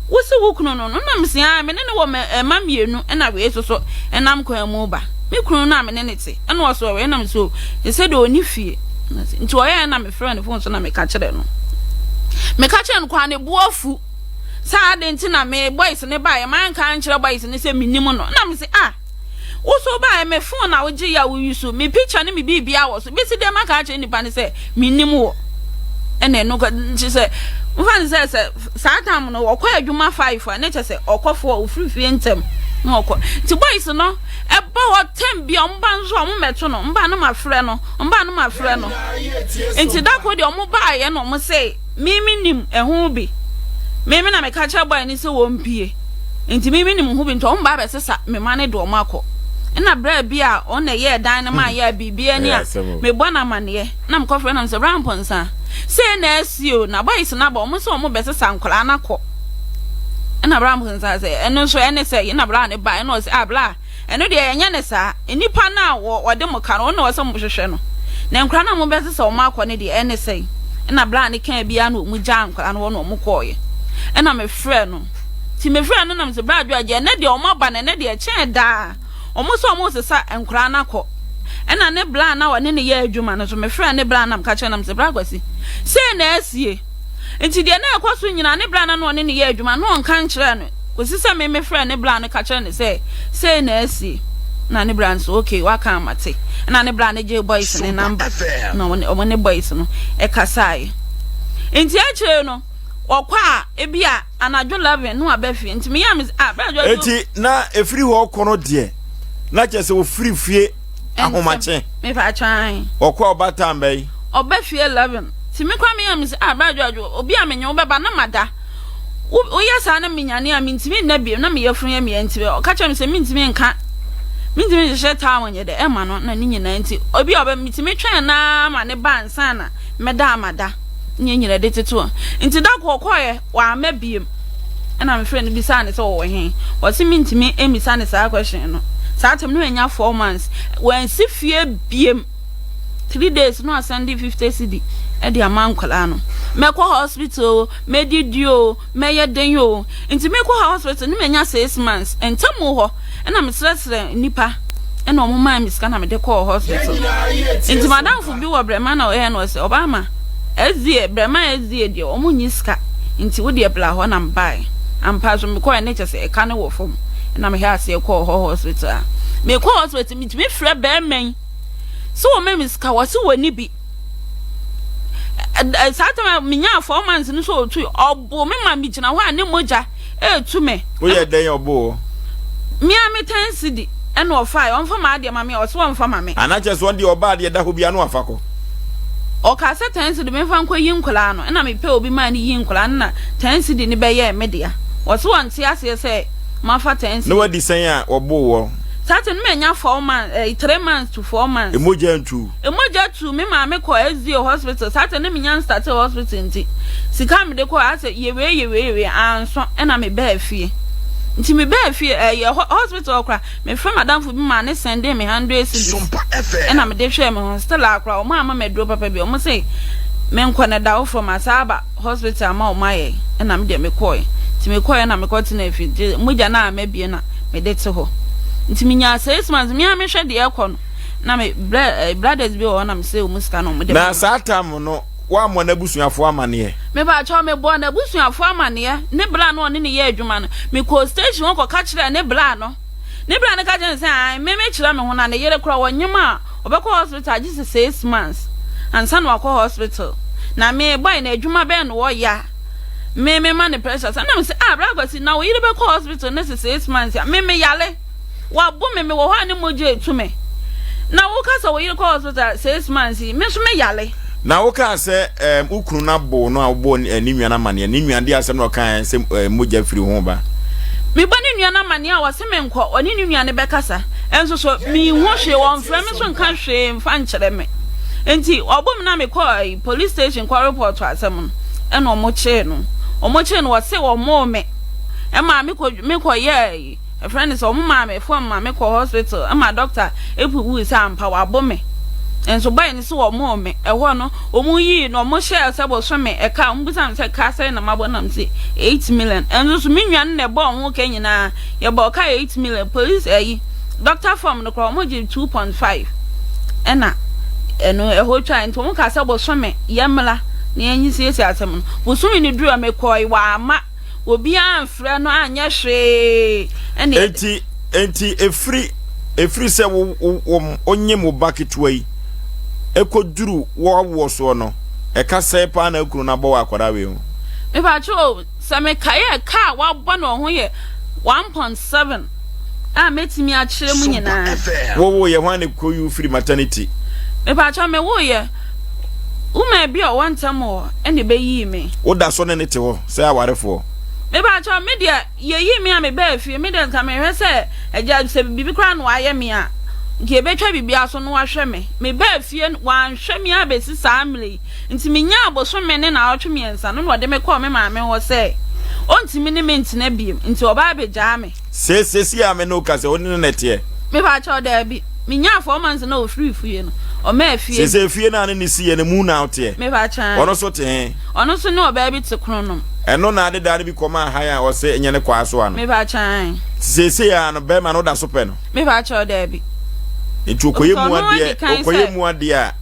Speaker 1: Wo se wo kunu no no na mese a me ne no wɔ mma mmienu ɛna wei nso so ɛnam kwan mu ba. Me kunu no a me ne ne te ɛna ɔso ɔwɛ ɛna mese o sɛ deɛ ɔni fie. Nti ɔyɛ ɛna mefrɛ ne phone so na meka kyerɛ no. Meka kyerɛ no koraa ne bo afu. Sɛ adɛn nti na me boys ne baeɛ manka ankyerɛ boys ne sɛ menim no. Na mese ah, wo so baeɛ me phone na wogye yɛ a wo use me picture ne me biribia wɔ so. Bɛsi dɛn maka akyerɛ nipa ne sɛ menim wɔ. Ɛna ɛno nti sɛ mfa ne sɛ sɛ saa time no ɔkɔ adwuma 5 a ne kyɛ sɛ ɔkɔ 4 ofiri fie ntɛm na ɔkɔ. Nti boys no ɛba hɔ time bi a ɔmo ba nso a ɔmo mɛto no mba no ma frɛ no mba no ma frɛ no. Nti da koro deɛ ɔmo baeɛ na ɔmo sɛ me me nim ɛho bi. Me me na meka kyerɛ boy no sɛ wɔmpie. Nti me me nim ho bi nti ɔmo ba abɛsesa me ma no de ɔmo akɔ. Ɛna berɛ bi a ɔno na ɛyɛɛ dan no ma yɛ biribi ani a mebɔ no amaneɛ na mekɔfrɛ no sɛ bra mpɔnsa sei na asi o na boys no aba ɔmo sɛ ɔmo bɛsesa nkwadaa no akɔ. Ɛna bra mpɔnsa sɛ ɛno nso ɛne sɛ ɛna bra ne ba ɛna ɔsɛ ah bra ɛno deɛ ɛnyɛ ne saa nnipa no a wɔde mo ka no ɔno na ɔsɛ mo hwehwɛ no na nkwadaa no a mo bɛsesa ɔmo akɔ no deɛ ɛne sɛ ɛna bra ne kan biara na ɔmo gyaa nkwadaa no hɔ na ɔmo kɔɔyɛ ɛna mefrɛ no nti mefrɛ no nam sɛ bra adwo agye ɛnɛ deɛ ɔmo aba no ɛnɛ deɛ ɛkyɛn daa ɔmo sɛ ɔmo sesa nkwadaa no akɔ ɛna ne bra na ɔne ne yɛ adwuma no so mefrɛ ne bra nam ka kyerɛ nam sɛ bra kwasi sei na asie nti deɛ na ɛkɔ so nyinaa ne bra na na ɔne ne yɛ adwuma na ɔnka nkyerɛ no kɔsi sɛ me mefrɛ ne bra no ka kyerɛ ne sɛ sei na asie na ne bra no so okay waka amate ɛna ne bra no gye boys ne number na ɔmo ne boys no ɛkasaeɛ nti akyire no ɔkɔ a ebi a anadwo 11 no aba fie nti meyɛ me ah bra adwo
Speaker 2: Eti na efiri hɔ kɔ no deɛ na kyerɛ sɛ ofiri fie ahomakye.
Speaker 1: Mepa atwan.
Speaker 2: Ɔkɔ a ɔba time bɛyi.
Speaker 1: Ɔba fie 11 nti me kora meyɛ me sɛ ah bra adwo adwo obi a menye wo bɛba na mada woyɛ saa na menyane a mentumi nna bio na meyɛ funu yɛ meɛ nti ɔka kyerɛ me sɛ mentumi nka mentumi nhyehyɛ towel nyɛ dɛ ɛma no na ne nyinaa nti obi a ɔbɛ metumi twɛn naa ma ne ba ansa na mɛda amada ne nyina de tete hɔ nti da kɔ ɔkɔɛ wamma biem ɛna mefrɛ no bisaa ne sɛ ɔwɔ he ɔse mentumi mmisa ne saa question no saa time no anya 4 months wansi fie biem. 3 days no asɛnde 50 cedi ɛde ama nkwadaa no. Mɛkɔ hospital o, mɛdidi o, mɛyɛ den o, nti mekɔ hospital no manya 6 months ntam hɔ ɛna mesrɛsrɛ nipa ɛna ɔmo maa me sika na mede kɔɔ hospital. Nti madamfo bi wɔ Brɛma na ɔyɛ no ɔsɛ ɔbaa ma SDA Brɛma SDA deɛ ɔmo nyi sika nti wo deɛ bla hɔ na mbae ampa so mekɔɛ ne kyɛ sɛ ɛka ne wɔ fam ɛna mehwɛ aseɛ kɔɔ hɔ hospital a mekɔ hospital metumi frɛ bɛrima yi sɛ wɔma me sika wɔse wɔni bi. Saa time a menyaa 4 months no so ɔtu ɔbo me ma megyina hɔ a ne mogya Ɛretu me.
Speaker 2: Woyɛ dɛn ɔbo wo?
Speaker 1: Me ara me ten cedi ɛna ɔfaeɛ, ɔmfa m'adeɛ ma me a, ɔse ɔmfa ma me.
Speaker 2: Ana kyerɛ sɛ ɔno deɛ ɔba adeɛ da hɔ biara na wafa kɔ?
Speaker 1: Ɔkaa sɛ ten cedi memfa nkɔ yi nkwadaa no, ɛna mepɛ obi maa no yii nkwadaa no na ten cedi no bɛyɛɛ me dea. Ɔse ɔnte aseɛ sɛ mafa ten cedi.
Speaker 2: Na wadi sɛn a wɔboo wɔ?
Speaker 1: Saa te no manya four months, eh, 3 months to 4 months.
Speaker 2: Mogya ntu?
Speaker 1: Mogya tu, me maame kɔ SDA hospital, saa te no menya nstartee hospital nti, sika a mede kɔɔ asɛ yɛ wei yɛ wei yɛ wei anso ɛna me baa fie. Nti me baa fie, ɛyɛ hospital hɔ koraa, me frɛ madamfo bi maa ne sɛndee me 100 cedis ɛna mede hwɛɛ me ho, still a koraa ɔmo amma me aduro papa bi, ɔmo se me nkɔ na da foforɔ masan aba hospital ama ɔmo ayɛ, ɛna me deɛ me kɔɔɛ. Nti me kɔɔɛ na me kɔ tenaa fie, nti mogya no a mabie na mede te hɔ. Nti me nyaa 6 months, me ara me hwɛ deɛ ɛkɔ no, na me brɛ eh, brothers bi wɔ hɔ na me sɛ ɔmo sika na ɔmo de
Speaker 2: Na
Speaker 1: ma me.
Speaker 2: saa tam no woammɔ n'abusuafoɔ amaneɛ?
Speaker 1: Mepakyɛw, mebɔɔ n'abusuafoɔ amaneɛ, ne bra no a ɔne no yɛ adwuma no. Mekɔɔ station hɔ kɔka kyerɛɛ ne bra no. Ne bra no ka kyerɛɛ no sɛ, ae, me mekyerɛ me ho na ne yere koraa ɔnyem a, ɔbɛkɔ hospital agye sɛ 6 months ansa na wakɔ hospital. Na me boy no adwuma bɛn na ɔyɛ a me mema no pressure saa? Na mese, ah, bra Kwasi, na wo yere bɛkɔ hospital ne sɛ 6 months a, me meyare. Wabo me, mewɔ hɔ a ne mogya etu me. Na woka sɛ wo yere kɔ hospital 6 months yi, me nso me yare.
Speaker 2: Na wokaa sɛ ɛɛm wo kunu no abo no a wobɔɔ ne ne nua no amaneɛ, ne nua deɛ asɛm na ɔkaeɛ sɛ ɛɛ mogya firi ho ba?
Speaker 1: Mebɔ ne nua no amaneɛ a ɔse menkɔ, ɔne ne nua no bɛkasa. Nso so menhu hwee, ɔmfrɛ me nso nka hwee mfa nkyerɛ me. Nti ɔbo me na mekɔɔ ɛyi police station kɔ report asɛm no, ɛna ɔmo kyee no. Ɔmo kyee no ɔse ɔmoo me, ɛmaa mekɔ mekɔyɛɛ ɛyi. Ɛfrɛ no sɛ ɔmo maa me form ma me kɔ hospital ɛma doctor epu wui sɛ ampa wabo me nso boy no sɛ ɔmoo me ɛhɔ no ɔmo yii no ɔmo hyɛɛ sɛ bosome ɛka ɔmo bisa me sɛ ka sɛn na mabɔ nam se 8 million ɛnso so me nua no na ɛbɔɔ ho ka nyinaa yɛbɔɔ ka 8 million police ɛyi doctor form no koraa ɔmo gye 2.5 ɛna ɛno ɛhɔ twa nti ɔmo ka sɛ bosome yɛmmla na yɛnyi siesie asɛm no bosome no duru a mekɔe wama obiara amfrɛ no anyɛ hwee ɛne.
Speaker 2: Enti enti efiri efiri sɛ wo wo wo wonyem wo ba ketewa yi ɛkɔduru w'awoɔ soɔ no ɛka sɛe paa na akunu no abɔ wɔ akwadaa wei ho.
Speaker 1: Mepakyɛ o, sɛ mekae a ɛka a wabɔ no ɔho yɛ 1.7 a mɛtumi akyerɛ mu nyinaa.
Speaker 2: Wowoeɛ hwan na ɛkɔyi wo firi maternity?
Speaker 1: Mepakyɛ mewoeɛ woman bi a ɔwɔ ntam hɔ ɛna ɛbɛyii me.
Speaker 2: Woda so ne no te hɔ sɛ awarefoɔ?
Speaker 1: Mepakyɛ me deɛ yɛyii me a mebaa fie me deɛ nka mehwɛ sɛ agya sɛ biribi koraa na wayɛ me a nka yɛbɛtwa biribi aso na wahwɛ me. Mebaa fie no wanhwɛ me abɛsi saa mmerɛ yi nti menyaa bosome ne naawɔtwe 3 no na ɔde me kɔɔ me maame hɔ sɛ ɔntumi ne me ntena biem nti ɔbaa bɛgyaa me.
Speaker 2: Seesei a me ne wo kasa yi, wo ne no na ɛteɛ?
Speaker 1: Mepakyɛw, daabi. Menyaa 4 months na ɔfirii fie no, ɔmaa fie.
Speaker 2: Seesei fie no a ne ne siiɛ no mu na woteɛ?
Speaker 1: Mepakyɛw.
Speaker 2: Ɔno nso te he?
Speaker 1: Ɔno nso ne ɔbaa bi te Kronom.
Speaker 2: Ɛno na adedaa no bi kɔmaa han a ɔse nyɛ ne kwaa so ano?
Speaker 1: Mepakyɛw.
Speaker 2: Nti seesei a no bɛrima no woda so pɛ no?
Speaker 1: Mepakyɛw, daabi.
Speaker 2: Nti ɔkɔyɛ mu adeɛ, ɔkɔyɛ mu adeɛ a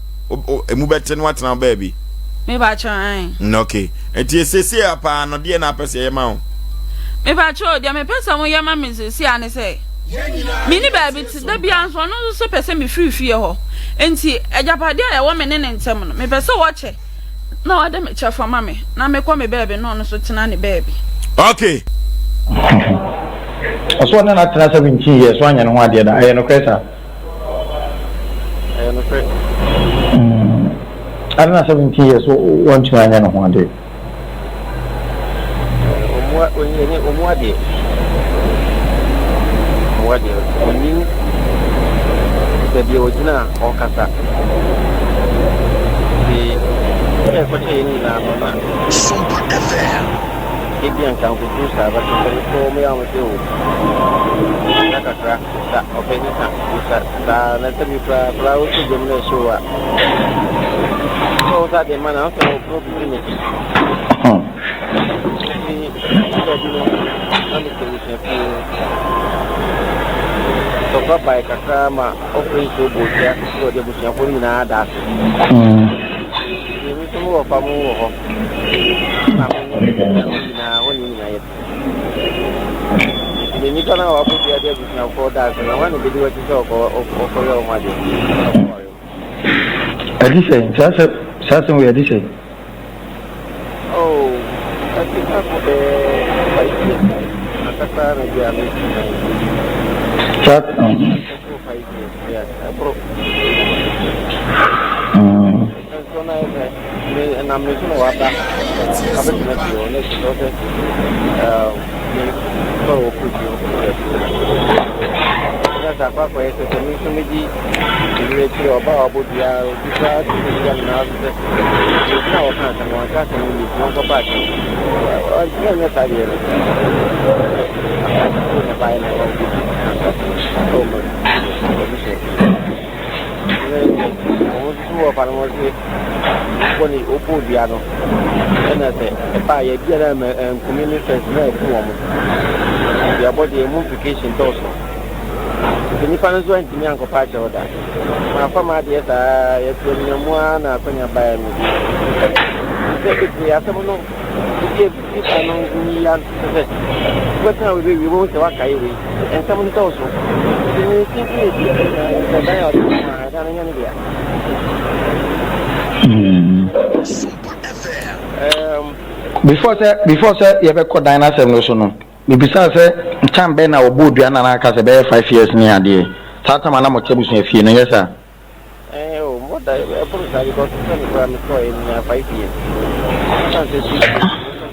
Speaker 2: emu bɛte no atena baabi?
Speaker 1: Mepakyɛw, ae.
Speaker 2: Ok. Nti seesei a paa no deɛ na apɛ sɛ yɛyɛ ma wo?
Speaker 1: Mepakyɛw, deɛ mepɛ sɛ moyɛ ma me seesei a ne sɛ, menni baabi te, da biara nso ɔno nso so pɛ sɛ mefiri fie hɔ. Nti agyapadeɛ a ɛwɔ me ne ne ntam no, mepɛ sɛ wɔkyɛ na ɔde me kyɛfa ma me na mekɔ me baabi na ɔno nso tena ne baabi.
Speaker 2: Ok.
Speaker 3: Ɔsɛ ɔne no atena 17 years wanyɛ ne ho adeɛ da, ɛyɛ nokorɛ saa?
Speaker 4: Ɛyɛ nokorɛ.
Speaker 3: Ade na 17 years wantumi anyɛ ne ho adeɛ.
Speaker 4: Ɔmu adeɛ. Ɔmu adeɛ. Ɔnim baabi a ɔgyina a ɔkasa. Nti sɛ ɛkɔkyɛ yɛn nyinaa no na
Speaker 5: Sompa FM.
Speaker 4: Ebi anka nkodu saa but mpanyinfoɔ wɔn yɛ wɔn sɛ o kakra kakra sa ɔpɛ sisa sa saa na sɛ bi koraa koraa wotɔ dwom na ɛhyew a sɛ wo sa de ma na sɛ ɔkɔ bibi n'akyi nti baabi no na mete abusua fie ntɔkwa bae kakra ma ɔfrɛ nsuo bɔ dua sɛ ɔde abusuafoɔ no nyinaa da ase nti me nso mewɔ fa mu wɔ hɔ na me ne no nyinaa hɔ ne nyinaa yɛ nti nipa no a wabɔ dua de abusuafoɔ da ase na hɔ na bɛdi w'akyi sɛ ɔkɔyɛ wo ho adeɛ.
Speaker 3: Ɛde sɛn? Saa sɛ saa asɛm wei ɛde sɛn?
Speaker 4: Oh, ɛte sɛ bɛɛ 5 years. ankasa na bi a metu man.
Speaker 3: Saa.
Speaker 4: Ɛboro 5 years, yeah, ɛboro. Nso na yɛ sɛ me nam me so na waba abɛtena fie hɔ na ɛsɛ sɛ me sɔrɔ wɔ kuro fie hɔ kɔ baabi. Na sɛ akɔ akɔyɛ sɛ sɛ me nso megye mmerɛ akyiri ɔba a wabɔ biara obi koraa te sɛ bia me naa so sɛ obi na wɔka asɛm no wanka asɛm no yie nti wɔnkɔpa akyɛw. Ɔntumi anyɛ saa deɛ no. Akɔ na baeɛ na ɔbɛdi ɛwɔ m'abusua fie. Wɔn nso wɔ fa no wɔn se wobɔ ne wobɔ dua no ɛna sɛ ɛbaa yɛ bi a na nkumi ne fɛs na ɛku wɔn. Duabɔ deɛ emu implication dɔɔso. Nti nipa no nso antumi ankɔpa akyɛw da. Mafa m'adeɛ saa yɛte anyina mu ara na akwanya baeɛ no bi. Sɛ bebree asɛm no ebi nipa no nyi ya sɛ wobɛka a wobɛwie wobɛhu sɛ woakae wei. Nsɛm no dɔɔso. Nti ne simple yɛ bi sɛ dan a ɔde ma a ɛdan no nyɛ ne dea.
Speaker 3: Before sɛ yɛbɛkɔ dan n'asɛm no so no, mebisaa sɛ time bɛn na wɔbɔɔ dua no, na aka sɛ bɛyɛ 5 years ne adeɛ saa time a na mɔte abusua fie no, nyɛ saa?
Speaker 4: Oh, more than ɛboro saa because sɛ me koraa mekɔɔ yɛ menya 5 years. San sɛ 6 years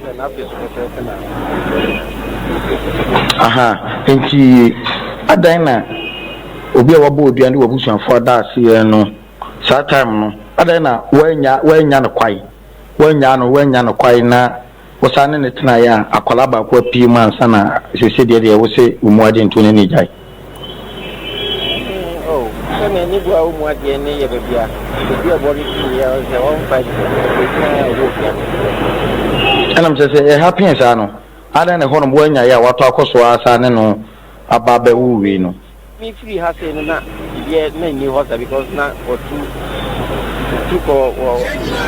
Speaker 4: sɛ na afei so pɛpɛɛpɛ na.
Speaker 3: Aha, nti adan na obi a wabɔ odua ne wabusuafoɔ ada aseɛ no saa time no, adan na woanya no kwae, woanya no kwae na wosan ne ne tenaeɛ a akwadaa baako apue mu ansa na sese deɛ wo se wo mu ade nto ne ne gyae?
Speaker 4: Oh, sɛnea ne bu a wo mu adeɛ ne yɛ baabi a baabi a bɔ no fii yɛ sɛ wɔmfa ɛgyina a ɔwɔ dua no.
Speaker 3: Ɛnam sɛ ɛha pee saa no, adan na ɛhɔnom woanya yɛ a watɔ akɔ so ara saa ne no aba abɛwo wei no?
Speaker 4: Mefiri ha sei no na biribiara na nni hɔ sa because na wɔtu tu kɔ wɔ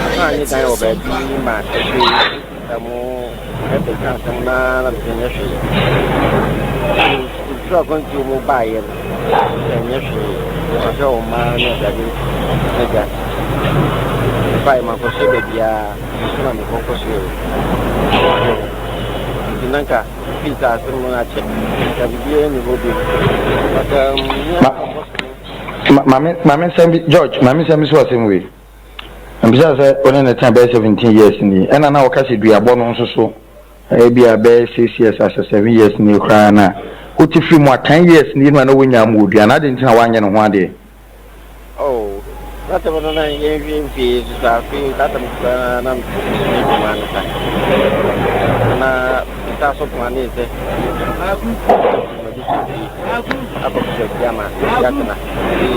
Speaker 4: asan nye dan wɔ baabi ma afei sista mu ɛbɛka asɛm na mesɛ nyɛ hwee. Mfiri akwantuo mu baeɛ no sɛ nyɛ hwee, ɔhwɛ wo mmaa ne aduade agya baeɛ mankɔhyɛ baabiaa nso na mekɔkɔhyɛ nti na nka fii sɛ asɛm no akyɛ nka biribiara nni hɔ bio, but
Speaker 3: Maame nsɛm bi, George, maame nsɛm bi so asɛm wei mbisa sɛ wo ne ne tena bɛyɛ 17 years ni, ɛna na wɔka sɛ duabɔ no nso so ebi a bɛyɛ 6 years asɛ 7 years ni koraa na wote firi mu a 10 years ni no a na wonya mu wɔ dua na ade nti na woanyɛ ne ho adeɛ?
Speaker 4: Oh, that no na yɛnhwɛ mfie so sa afei that time koraa na mesua adwuma no sa na mesa so plane sɛ mabusua fie akɔpɛ baabi ama yɛatena. Nti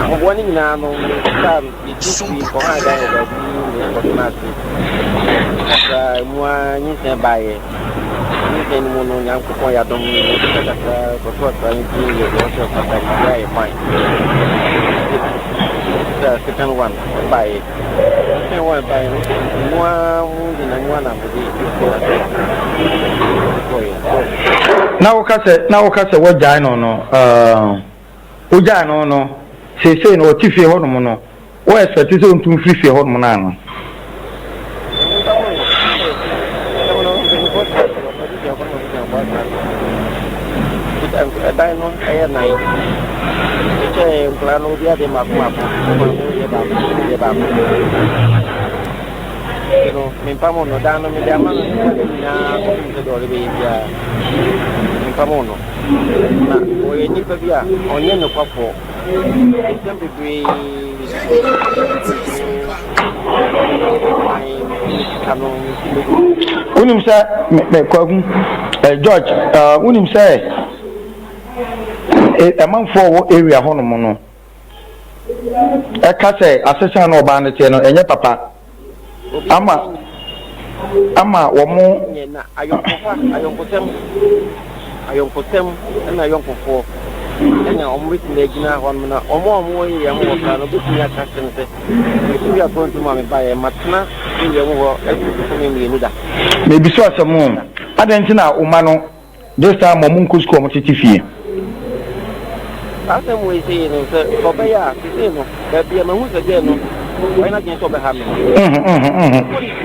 Speaker 4: ahoboa no nyinaa no mesa metu fie kɔha dan wɔ baabi mekɔtena ase kakra mu a nyinsɛn baeɛ. Nyinsɛn no mu no Nyankopɔn yɛ adom sika kakra kɔto akra no din yɛ deɛ ɔsɛ ɔfata biribiara yɛ fine. Sɛ second one baeɛ, second one baeɛ no mu a mu gyina mu a na mede kɔeɛ.
Speaker 3: Na woka sɛ wogyae no, wogyae no, seesei no ɔte fie hɔnom no, wo expect sɛ ɔntum firi fie hɔnom no ano?
Speaker 4: Ɛdan no ɛyɛ nan kyɛ nkwadaa no obi ade mako mako mako yɛ baako yɛ baako nti no mempam no dan no mede ama no ne nkwadaa nyinaa kɔpem sɛ deɛ ɔde bɛyɛ biara mempam no, na ɔyɛ nipa bi a ɔnyɛ nokwafoɔ, nsɛm bebree sika no.
Speaker 3: Wonim sɛ me Kwaku, George, wonim sɛ ɛmanfoɔ wɔ area hɔnom no ɛka sɛ asesa na ɔbaa no teɛ no ɛnyɛ papa ama wɔn.
Speaker 4: Nyɛ na ayɔnkofa, ayɔnkosɛm, ayɔnkosɛm ɛna ayɔnkofoɔ ɛna wɔn bɛtumi agyina hɔ nom na wɔn a wɔn wɔ area mu hɔ koraa no bɛtumi aka kyerɛ no sɛ mefiri akwantu mu a mebaeɛ matena area mu hɔ ɛsi bosome 2 da.
Speaker 3: Mebiso asɛm o, adɛn nti na wo ma no this time ɔmo nkɔ sukuu, ɔmo tete fie?
Speaker 4: Saa asɛm wei sei no sɛ ɔbɛyɛ a sesei no baabi a mahu sɛ gɛɛ no. ɔyɛ n'adwene sɛ ɔbɛha me no,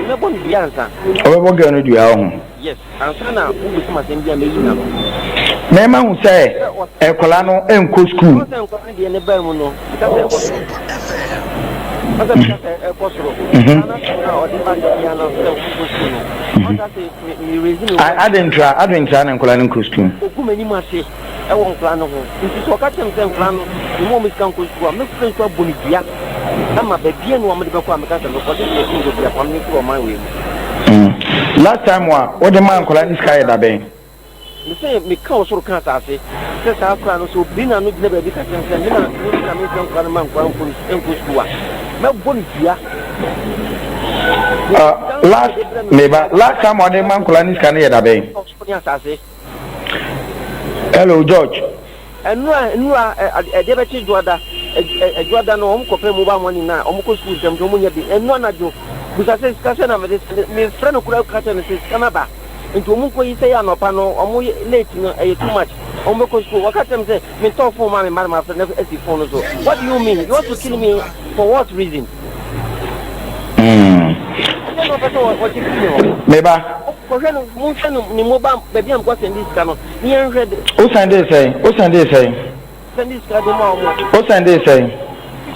Speaker 4: mɛbɔ no dua ansa.
Speaker 3: Ɔbɛbɔ girl no dua wɔ ho.
Speaker 4: Yes, ansa na wobisa me asɛm bi a mɛyi n'ano.
Speaker 3: Mɛma hu sɛ nkwadaa no nkɔ sukuu.
Speaker 4: Ɔsɛ nkwadaa no deɛ ne baa mu no, sika sɛ ɛkɔ soro. Ɔsɛ sika sɛ ɛkɔ soro. Ana sɛ ɔde ba sɛ bia no sɛ nkɔ sukuu no. Ɔsɛ sɛ me raise me.
Speaker 3: Adentra, adentra na nkwadaa no nkɔ sukuu.
Speaker 4: Ogu m'anim ase. wɔ nkwadaa no ho. Nti sɛ ɔka kyerɛ me sɛ nkwadaa no, mema wɔn sika nkɔ sukuu a, mɛfrɛ nso abɔ no dua ama baabi a ne wɔn de bɛkɔ a meka sɛ mekɔ gye sɛ yɛto nkɔ dua pam me firi ɔman wei mu.
Speaker 3: Mm. Last time a wode maa nkwadaa no sika yɛ da bɛn?
Speaker 4: Mese meka ɔsoro ka asase sɛ saa akwadaa no sɛ obiri n'ano gyina baabi ka kyerɛ me sɛ me na me nti na memfrɛ nkwadaa no ma nkwadaa nkɔ nkɔ sukuu a, mɛbɔ no dua.
Speaker 3: Uh, last meba last time a wode ma nkwadaa no sika no yɛ da bɛn?
Speaker 4: Ɔsoro ne asase.
Speaker 3: Hello George.
Speaker 4: Nnura nnura ɛdeɛ bɛkye dwoada ɛdwoada no wɔn kɔpɛ mobile money na wɔn kɔ sukuu ntɛm nti wɔn nya bi nnura anadwo busa sɛ sika sɛ na mede me frɛ no kura ka kyerɛ no sɛ sika no aba nti wɔn nkɔ yi sɛ yɛ anɔpa no wɔn late no ɛyɛ too much wɔn bɛkɔ sukuu wɔka kyerɛ me sɛ me ntɔn phone maa me mma na ma frɛ no asi phone no so what do you mean you want to kill me for what reason. Ɛdeɛ na ɔpɛ sɛ wɔgye firi me hɔ.
Speaker 3: Meba.
Speaker 4: Kɔhwɛ no, monhwɛ no ne mobile baabi a mekɔ sɛnde sika no, ne yɛnhwɛ de.
Speaker 3: Wo sɛndee sɛn? Wo sɛndee sɛn?
Speaker 4: Sɛnde sika de ma wɔn.
Speaker 3: Wo sɛndee sɛn?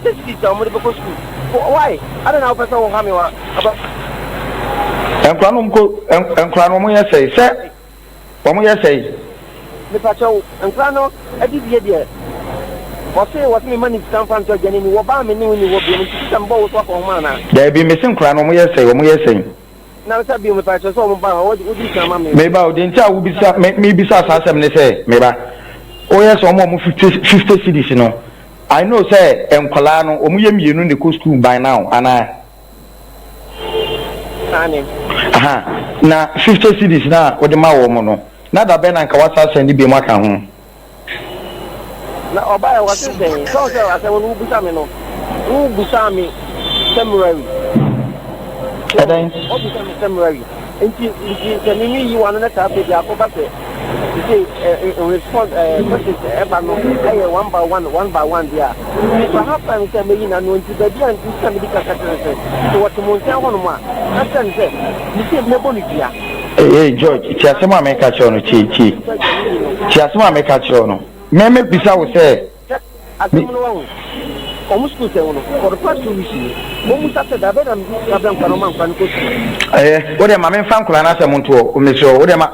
Speaker 4: 50 cedis a wɔde bɛkɔ sukuu. Why? Adɛn na wopɛ sɛ woha me wa? Aba.
Speaker 3: Nkora no wɔn kɔ nkora no wɔn yɛ sɛn? Sɛ Wɔn yɛ sɛn?
Speaker 4: Mepakyɛw, nkora no adidie deɛ, wɔse wɔse me ma ne sika mfa ntɔ aduane nni, wɔbaa me ne wo nni hɔ biom nti sisa mebɔ wo so akɔ homa anaa?
Speaker 3: Daabi, mese nkora no wɔn yɛ sɛn, wɔn yɛ sɛn?
Speaker 4: Na sɛ bio mepakyɛw sɛ wɔn baa hɔ, wodi kan ma me.
Speaker 3: Meba o, deɛ nti a wobisa, me, mebisa saa asɛm ne sɛ, meba, woyɛ sɛ wɔn a wɔn 50, 50 cedis no, I know sɛ nkwadaa no wɔn yɛ mmienu na ɛkɔ school by now, anaa?
Speaker 4: Aane.
Speaker 3: Aha, na 50 cedis no a wode ma wɔn no, na da bɛn na anka woasan asɛnde biom aka ho?
Speaker 4: Na ɔbaeɛ, ɔse sɛn? Sɛ wo sɛ asɛm no wobisa me no, wobisaa me February.
Speaker 3: Ɛdɛn?
Speaker 4: Wobisa me February. Nti, nti sɛ me meyi w'ano na saa afei deɛ akɔba sɛ sese ɛ respond ɛ questions ɛba no ɛyɛ one by one one by one deɛ a if I have time sɛ meyi n'ano nti baabi a nti na medi kasa kyerɛ sɛ sɛ wɔte mo nkyɛn hɔnom a ka kyerɛ no sɛ mese mɛbɔ no dua.
Speaker 3: Ee George, tie asɛm a meka kyerɛ wo no, tie, tie. Tie asɛm a meka kyerɛ wo no. Me mebisa wo sɛ.
Speaker 4: Asɛm no wahu. Wɔn sukuu sɛn no for the past 2 weeks ni. Wɔn musa sɛ dabɛ na meka brɛ nkwa no ɔma nkwa no kɔ sukuu.
Speaker 3: Ɛyɛ, wo deɛ ma memfa nkwadaa no asɛm nto hɔ, mesrɛ wo, wo deɛ ma,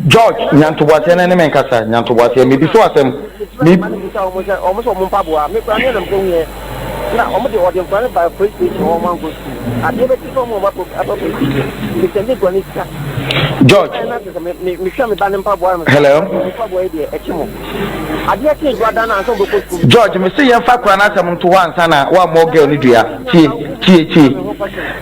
Speaker 3: George, nya ntoboaseɛ na ne me nkasa, nya ntoboaseɛ, mebisa wo asɛm, me.
Speaker 4: Mefrɛ ne mma no bisa wɔn sɛ, wɔn sɛ wɔn mpaboa, me koraa me na mekɔ huiɛ, na wɔn de wɔde nkwadaa no baa police station hɔ wɔn ankɔ sukuu, adeɛ bɛkye sɛ wɔn aba aba police station, mesɛnde nkwadaa no sika.
Speaker 3: George.
Speaker 4: Ɛna kyerɛ sɛ me me mehwɛ me ba ne mpaboa na mesɛ,
Speaker 3: Hello.
Speaker 4: mpaboa yi deɛ ɛkye mo. Adeɛ kye dwa da no ansa wobɛkɔ sukuu.
Speaker 3: George, mese yɛmfa akwadaa no asɛm nto hɔ ansa na woammɔ girl no dua. Tie, tie, tie.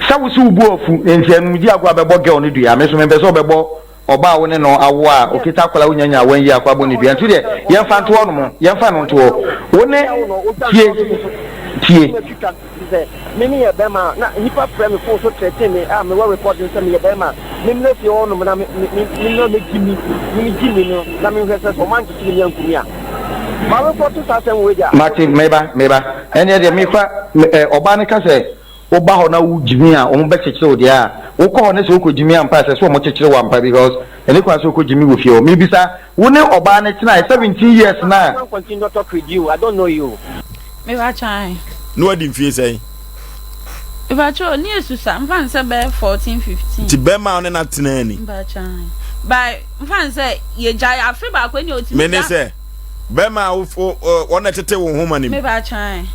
Speaker 3: Sɛ wo se wo bo afu, enti ɛno di agorɔ a bɛbɔ girl no dua. Me nso mempɛ sɛ ɔbɛbɔ ɔbaa a wo ne no awo a ɔkita akwadaa a wonya nyaa one year akɔ abɔ no dua. Nti deɛ yɛmfa nto hɔ nom, yɛmfa no nto hɔ. Wo ne, tie, tie.
Speaker 4: Sɛ me meyɛ bɛrima a, na nnipa frɛ me fon so threaten me a mewɔ recording sɛ meyɛ bɛrima a, memmra fie hɔ nom na me me me mmra mɛgye mi, me megye mi no na menhwɛ sɛ sɛ wɔn ankyekyere me anku me a. Ma report saa asɛm wei deɛ a.
Speaker 3: Mate, meba, meba. Ɛnneɛ deɛ mefa, me, ɛ, ɔbaa no ka sɛ woba hɔ na wogye mi a, wɔn bɛkyekyere wo deɛ a, wokɔ hɔ ne sɛ wokɔgye mi ampa a, ɛsɛ sɛ wɔn kyekyere wo ampa because ɛne kwan sɛ wokɔgye mi wɔ fie hɔ. Mebisa, wo ne ɔbaa no tenae 17 years no a,
Speaker 4: I can't continue to talk with you, I don't know you.
Speaker 1: Mepakyɛ ahe?
Speaker 2: Na wadi mfie sɛn?
Speaker 1: Mepakyɛ o, ne esusa, mfa no sɛ bɛyɛ 14, 15.
Speaker 2: Nti bɛrima a ɔne no atena ni?
Speaker 1: Mepakyɛ ahe. By, mfa no sɛ yɛgyae afe baako ɛne otumi
Speaker 2: Mene sɛ, bɛrima a ɔna tete wo nhoma no mu.
Speaker 1: Mepakyɛ ahe.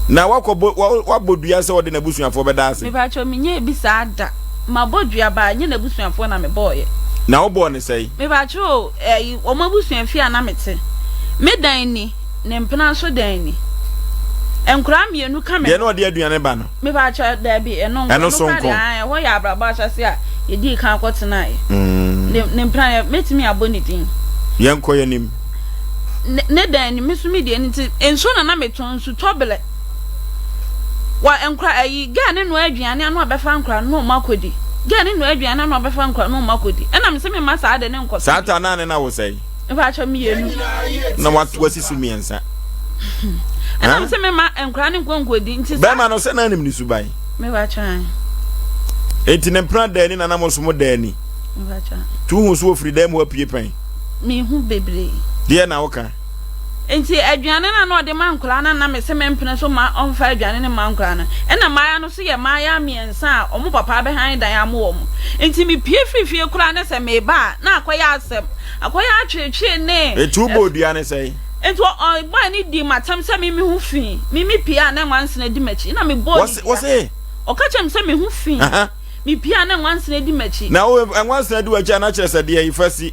Speaker 2: Na wakɔbɔ, wabɔ dua sɛ ɔde n'abusuafoɔ bɛda ase?
Speaker 1: Mepakyɛ menyɛɛ bi saa da. Mabɔ dua baa, nyɛ n'abusuafoɔ na mebɔɔyɛ.
Speaker 2: Na wobɔɔ no sɛn?
Speaker 1: Mepakyɛ o, ɛyi, wɔn abusua fie a na mete. Me dan ni. Ne mpena nso dɛn ni? Nkwadaa mmienu ka me
Speaker 2: Deɛ na ɔde aduane ba no.
Speaker 1: Mepakyɛ daabi ɛno nko.
Speaker 2: Ɛno so nko.
Speaker 1: Ɛno koraa deɛ ɛhɔ yɛ abrabɔ ahyɛse a yɛdii kan kɔtenaeɛ. Ne ne mpena yɛ mɛtumi abɔ ne din.
Speaker 2: Yɛnkɔ yɛn anim.
Speaker 1: Ne ne dan ni me nso me deɛ nti nsuo na na metɔn nsu tɔbelɛ. Wa nkora ayi gɛɛ ne noa aduane ano abɛfa nkora no na ɔmo akɔdi. Gɛɛ ne noa aduane ano abɛfa nkora no ɔmo akɔdi. Ɛna me sɛ me ma saa de ne nkɔ so.
Speaker 2: Saa ta naa ne na wo sɛe.
Speaker 1: Mpakyɛ mmienu.
Speaker 2: Na wasi so mmiɛnsa.
Speaker 1: Ɛna me sɛ mema nkwadaa no nkɔ nkɔdi nti saa.
Speaker 2: Bɛrima no sɛ na anim ne suban.
Speaker 1: Mebakyɛ.
Speaker 2: Enti ne mpena da ani na na mo nso mo da ani.
Speaker 1: Mebakyɛ.
Speaker 2: Tu hu so ofiri dan mu apue pɛn.
Speaker 1: Mehu bebree.
Speaker 2: Deɛ na woka.
Speaker 1: Nti aduane no a na ɔde ma nkwadaa no na me se mempene so ma ɔmfa aduane no mma nkwadaa no. Ɛna mmayewa no nso yɛ mmaayewa mmiɛnsa a wɔn papa abɛhan dan ama wɔn. Nti mepue firi fie koraa ne sɛ meba a na akɔyɛ asɛm. Akɔyɛ atweetwee ne.
Speaker 2: Enti wobɔɔ dua ne sɛn?
Speaker 1: Nti ɔbɔe no dii m'atɛm sɛ me me ho fi. Me mepue a na nwansena di m'akyi. Ɛna mebɔɔ ne dua.
Speaker 2: Wɔse?
Speaker 1: Ɔka kyerɛɛ me sɛ me ho fi. Mepue a na nwansena di m'akyi.
Speaker 2: Na wo nwansena di w'akyi a na kyerɛ sɛ deɛ fa si.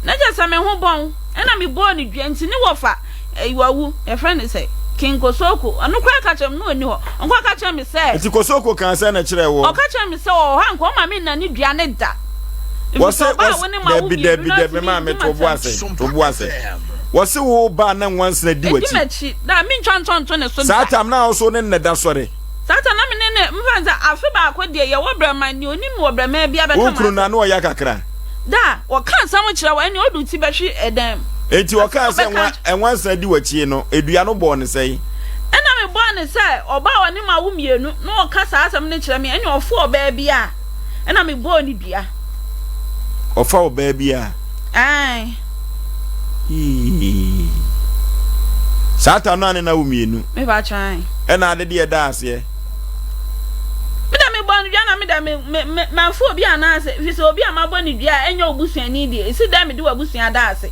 Speaker 1: Na kyerɛ sɛ me ho bɔn. Ɛna mebɔɔ no dua nti ne wɔfa eh, wawu. Yɛfrɛ no sɛ King Kosoko. Ɔno koraa ka kyerɛ me na ɔnni hɔ. Ɔnkɔ ka kyerɛ me sɛ.
Speaker 2: Nti Kosoko kaa sɛn na kyerɛɛ woɔ?
Speaker 1: Ɔka kyerɛ me sɛ ɔwɔ hɔ a nka ɔma me nna ne dua no da. Ɛfiri
Speaker 2: Wɔse,
Speaker 1: sɛ ɔbaa a
Speaker 2: wɔse,
Speaker 1: wo ne ma wo
Speaker 2: dabi,
Speaker 1: mmienu
Speaker 2: dabi,
Speaker 1: no
Speaker 2: dabi,
Speaker 1: atumi
Speaker 2: maame,
Speaker 1: di
Speaker 2: to bo
Speaker 1: m'atɛm.
Speaker 2: ase, to bo ase. Wɔse wo ba a na nwansena di
Speaker 1: Ɛdi
Speaker 2: w'akyi.
Speaker 1: m'akyi. Da, mentwa ntɔnto ne so
Speaker 2: Saa
Speaker 1: da.
Speaker 2: tam no a wo so ne no na ɛda sɔre.
Speaker 1: Satan na me ne no mfa no sɛ afe baako deɛ yɛwɔ brɛman nea onim wɔ brɛman biara bɛka
Speaker 2: Wo kunu
Speaker 1: m'asɛm.
Speaker 2: no ano ɔya kakra.
Speaker 1: Da a wɔka asɛm kyerɛ wo ɛnneɛ ɔde wo ti bɛhwe ɛdan mu.
Speaker 2: Enti
Speaker 1: Asɛm
Speaker 2: ɔkaa
Speaker 1: a
Speaker 2: sɛ
Speaker 1: ɔbɛka
Speaker 2: nwa
Speaker 1: akyerɛ.
Speaker 2: nwansena di w'akyi no, dua no bɔɔ no sɛn?
Speaker 1: Ɛnna mebɔɔ no sɛ ɔbaa a ɔne m'awo mmienu na ɔka saa asɛm no kyerɛ me ɛnneɛ ɔfa ɔbaa bi a, ɛnna mebɔɔ no dua.
Speaker 2: Ɔfa ɔbaa bi a?
Speaker 1: Aane.
Speaker 2: Hii. Saa ta no a ne na wo mmienu.
Speaker 1: Mepakyɛ ae.
Speaker 2: Ɛna ade deɛ ɛda aseɛ.
Speaker 1: Me dɛ mebɔ no dua na me dɛ me me me manfo obi anaasɛ fi sɛ obi a mabɔ no dua a ɛnyɛ obusuani deɛ esi dɛn mede w'abusua da ase.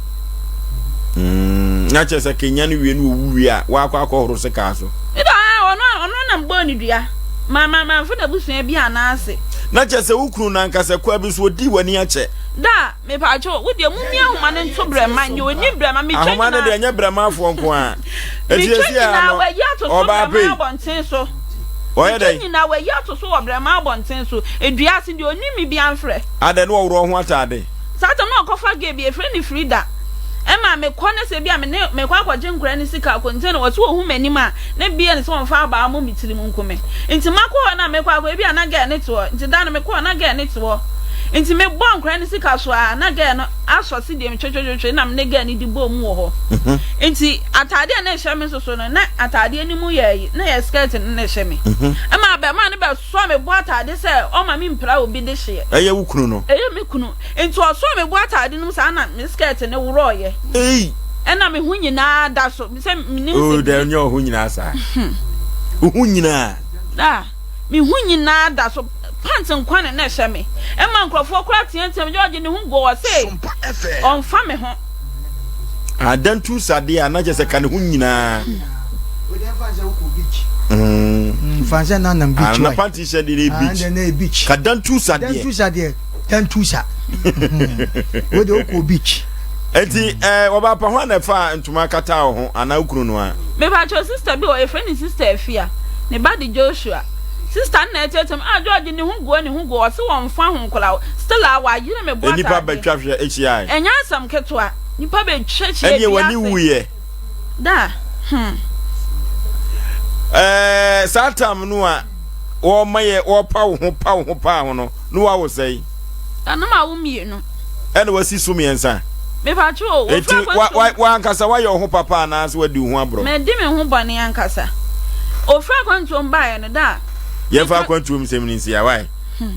Speaker 2: Mm, na kyerɛ sɛ kenya no wie no owu wie a wakɔ akɔhoro sekaa so.
Speaker 1: Me dɛ ɔno ɔno na mebɔɔ no dua ma ma manfo n'abusua bi anaase.
Speaker 2: Na kyerɛ sɛ wo kunu no ankasa kwa bi so odii w'ani akyɛ.
Speaker 1: Da Mepatwo, wo deɛ momia ahoma no nto brɛma, nea ɔnim brɛma, metwa nyinaa.
Speaker 2: Ahoma no deɛ ɛnyɛ brɛmafoɔ nko ara. Eti
Speaker 1: Metwa
Speaker 2: esi a
Speaker 1: nyinaa
Speaker 2: no,
Speaker 1: wɔayi ato so
Speaker 2: ɔbaa
Speaker 1: brɛma
Speaker 2: pei.
Speaker 1: abɔnten so.
Speaker 2: Ɔyɛ
Speaker 1: Metwa
Speaker 2: dɛn?
Speaker 1: nyinaa wɔayi ato so wɔ brɛma abɔnten so. Edua ase deɛ ɔnim me biara mfrɛ.
Speaker 2: Adɛn na ɔworɔ ho ataade?
Speaker 1: Saa tam no ɔkɔfa gay bi yɛfrɛ no Frida. Ɛma mekɔ na sɛ bi a me ne mekɔ akɔgye nkwadaa no sika container wɔse wɔhu m'anim a na bia ne sɛ wɔmfa abaa mmɔ me tirim nku me. Nti makɔ hɔ na mekɔ akɔ ebi a na girl no te hɔ nti da no mekɔɔ na girl no te hɔ nti mebɔɔ nkwadaa no sika so a na girl no asɔ sedie mu twetwetwetwe na me ne girl no di bɔɔ mu wɔ hɔ.
Speaker 2: Mhm.
Speaker 1: Nti ataadeɛ a na ɛhyɛ me nso so no na ataadeɛ no mu yɛ ayi na yɛ skirt no na ɛhyɛ me.
Speaker 2: Mhm.
Speaker 1: Ɛma abɛɛmaa no bɛsɔ me bɔ ataade sɛ ɔma me mpira obi de hyeɛ.
Speaker 2: Ɛyɛ wo kunu no?
Speaker 1: Ɛyɛ me kunu. Nti ɔsɔɔ me bo ataade no mu saa na me skirt no worɔɔyɛ.
Speaker 2: Ei!
Speaker 1: Ɛna me ho nyinaa da so. Sɛ menim
Speaker 2: Oh,
Speaker 1: sɛ
Speaker 2: dɛ nyɛ wo ho nyinaa saa. Wo ho nyinaa.
Speaker 1: Ah, me ho nyinaa da so. Pant nkwa na na ɛhyɛ me. Ɛma nkurɔfoɔ koraa teateam, George ne ho gu ɔse ɔmfa me ho.
Speaker 2: Ah, dantu sadeɛ a na kyerɛ sɛ ka ne ho nyinaa.
Speaker 6: Fansa na nam beach
Speaker 2: ah, na panty hyɛ de ne beach.
Speaker 6: Ah, ne beach.
Speaker 2: Ka dantu sadeɛ.
Speaker 6: Dantu sadeɛ. Dantu sa. Wo de okɔ beach.
Speaker 2: Eti eh wɔba pa ho na ɛfa ntoma kata wo ho anaa wo kunu no a.
Speaker 1: Mepakyɛw sister bi wɔ hɔ yɛfrɛ no sister Afia ne ba de Joshua sister no na ɛteateam ah George ne ho guo ne ho guo ɔse wɔnfa ho koraa still a wayere me bo
Speaker 2: Nnipa
Speaker 1: ataadeɛ
Speaker 2: bɛtwa hwɛ hyiae.
Speaker 1: ɛnyɛ asɛm ketewa nipa bɛtwa hyia
Speaker 2: Ɛneɛ
Speaker 1: dua
Speaker 2: w'ani
Speaker 1: ase
Speaker 2: wuiɛ.
Speaker 1: Da hmm.
Speaker 2: Ɛɛ saa tam no a wɔma yɛ wɔpa wo ho pa wo ho paa ho no na wawo sɛe.
Speaker 1: Ɛno ma wo mmienu.
Speaker 2: Ɛna wasi so mmiɛnsa.
Speaker 1: Mepatwo o,
Speaker 2: Eti
Speaker 1: wofura
Speaker 2: wa wa
Speaker 1: akwantuo.
Speaker 2: wankasa wayɛ wo ho papa anaasɛ wadi wo ho aborɔ?
Speaker 1: Madi me ho bɔne ankasa. Ofura akwantuo mu baeɛ no da a.
Speaker 2: Yɛmfa akwantuo mu nsɛm no nsi a, why?
Speaker 1: Hmm.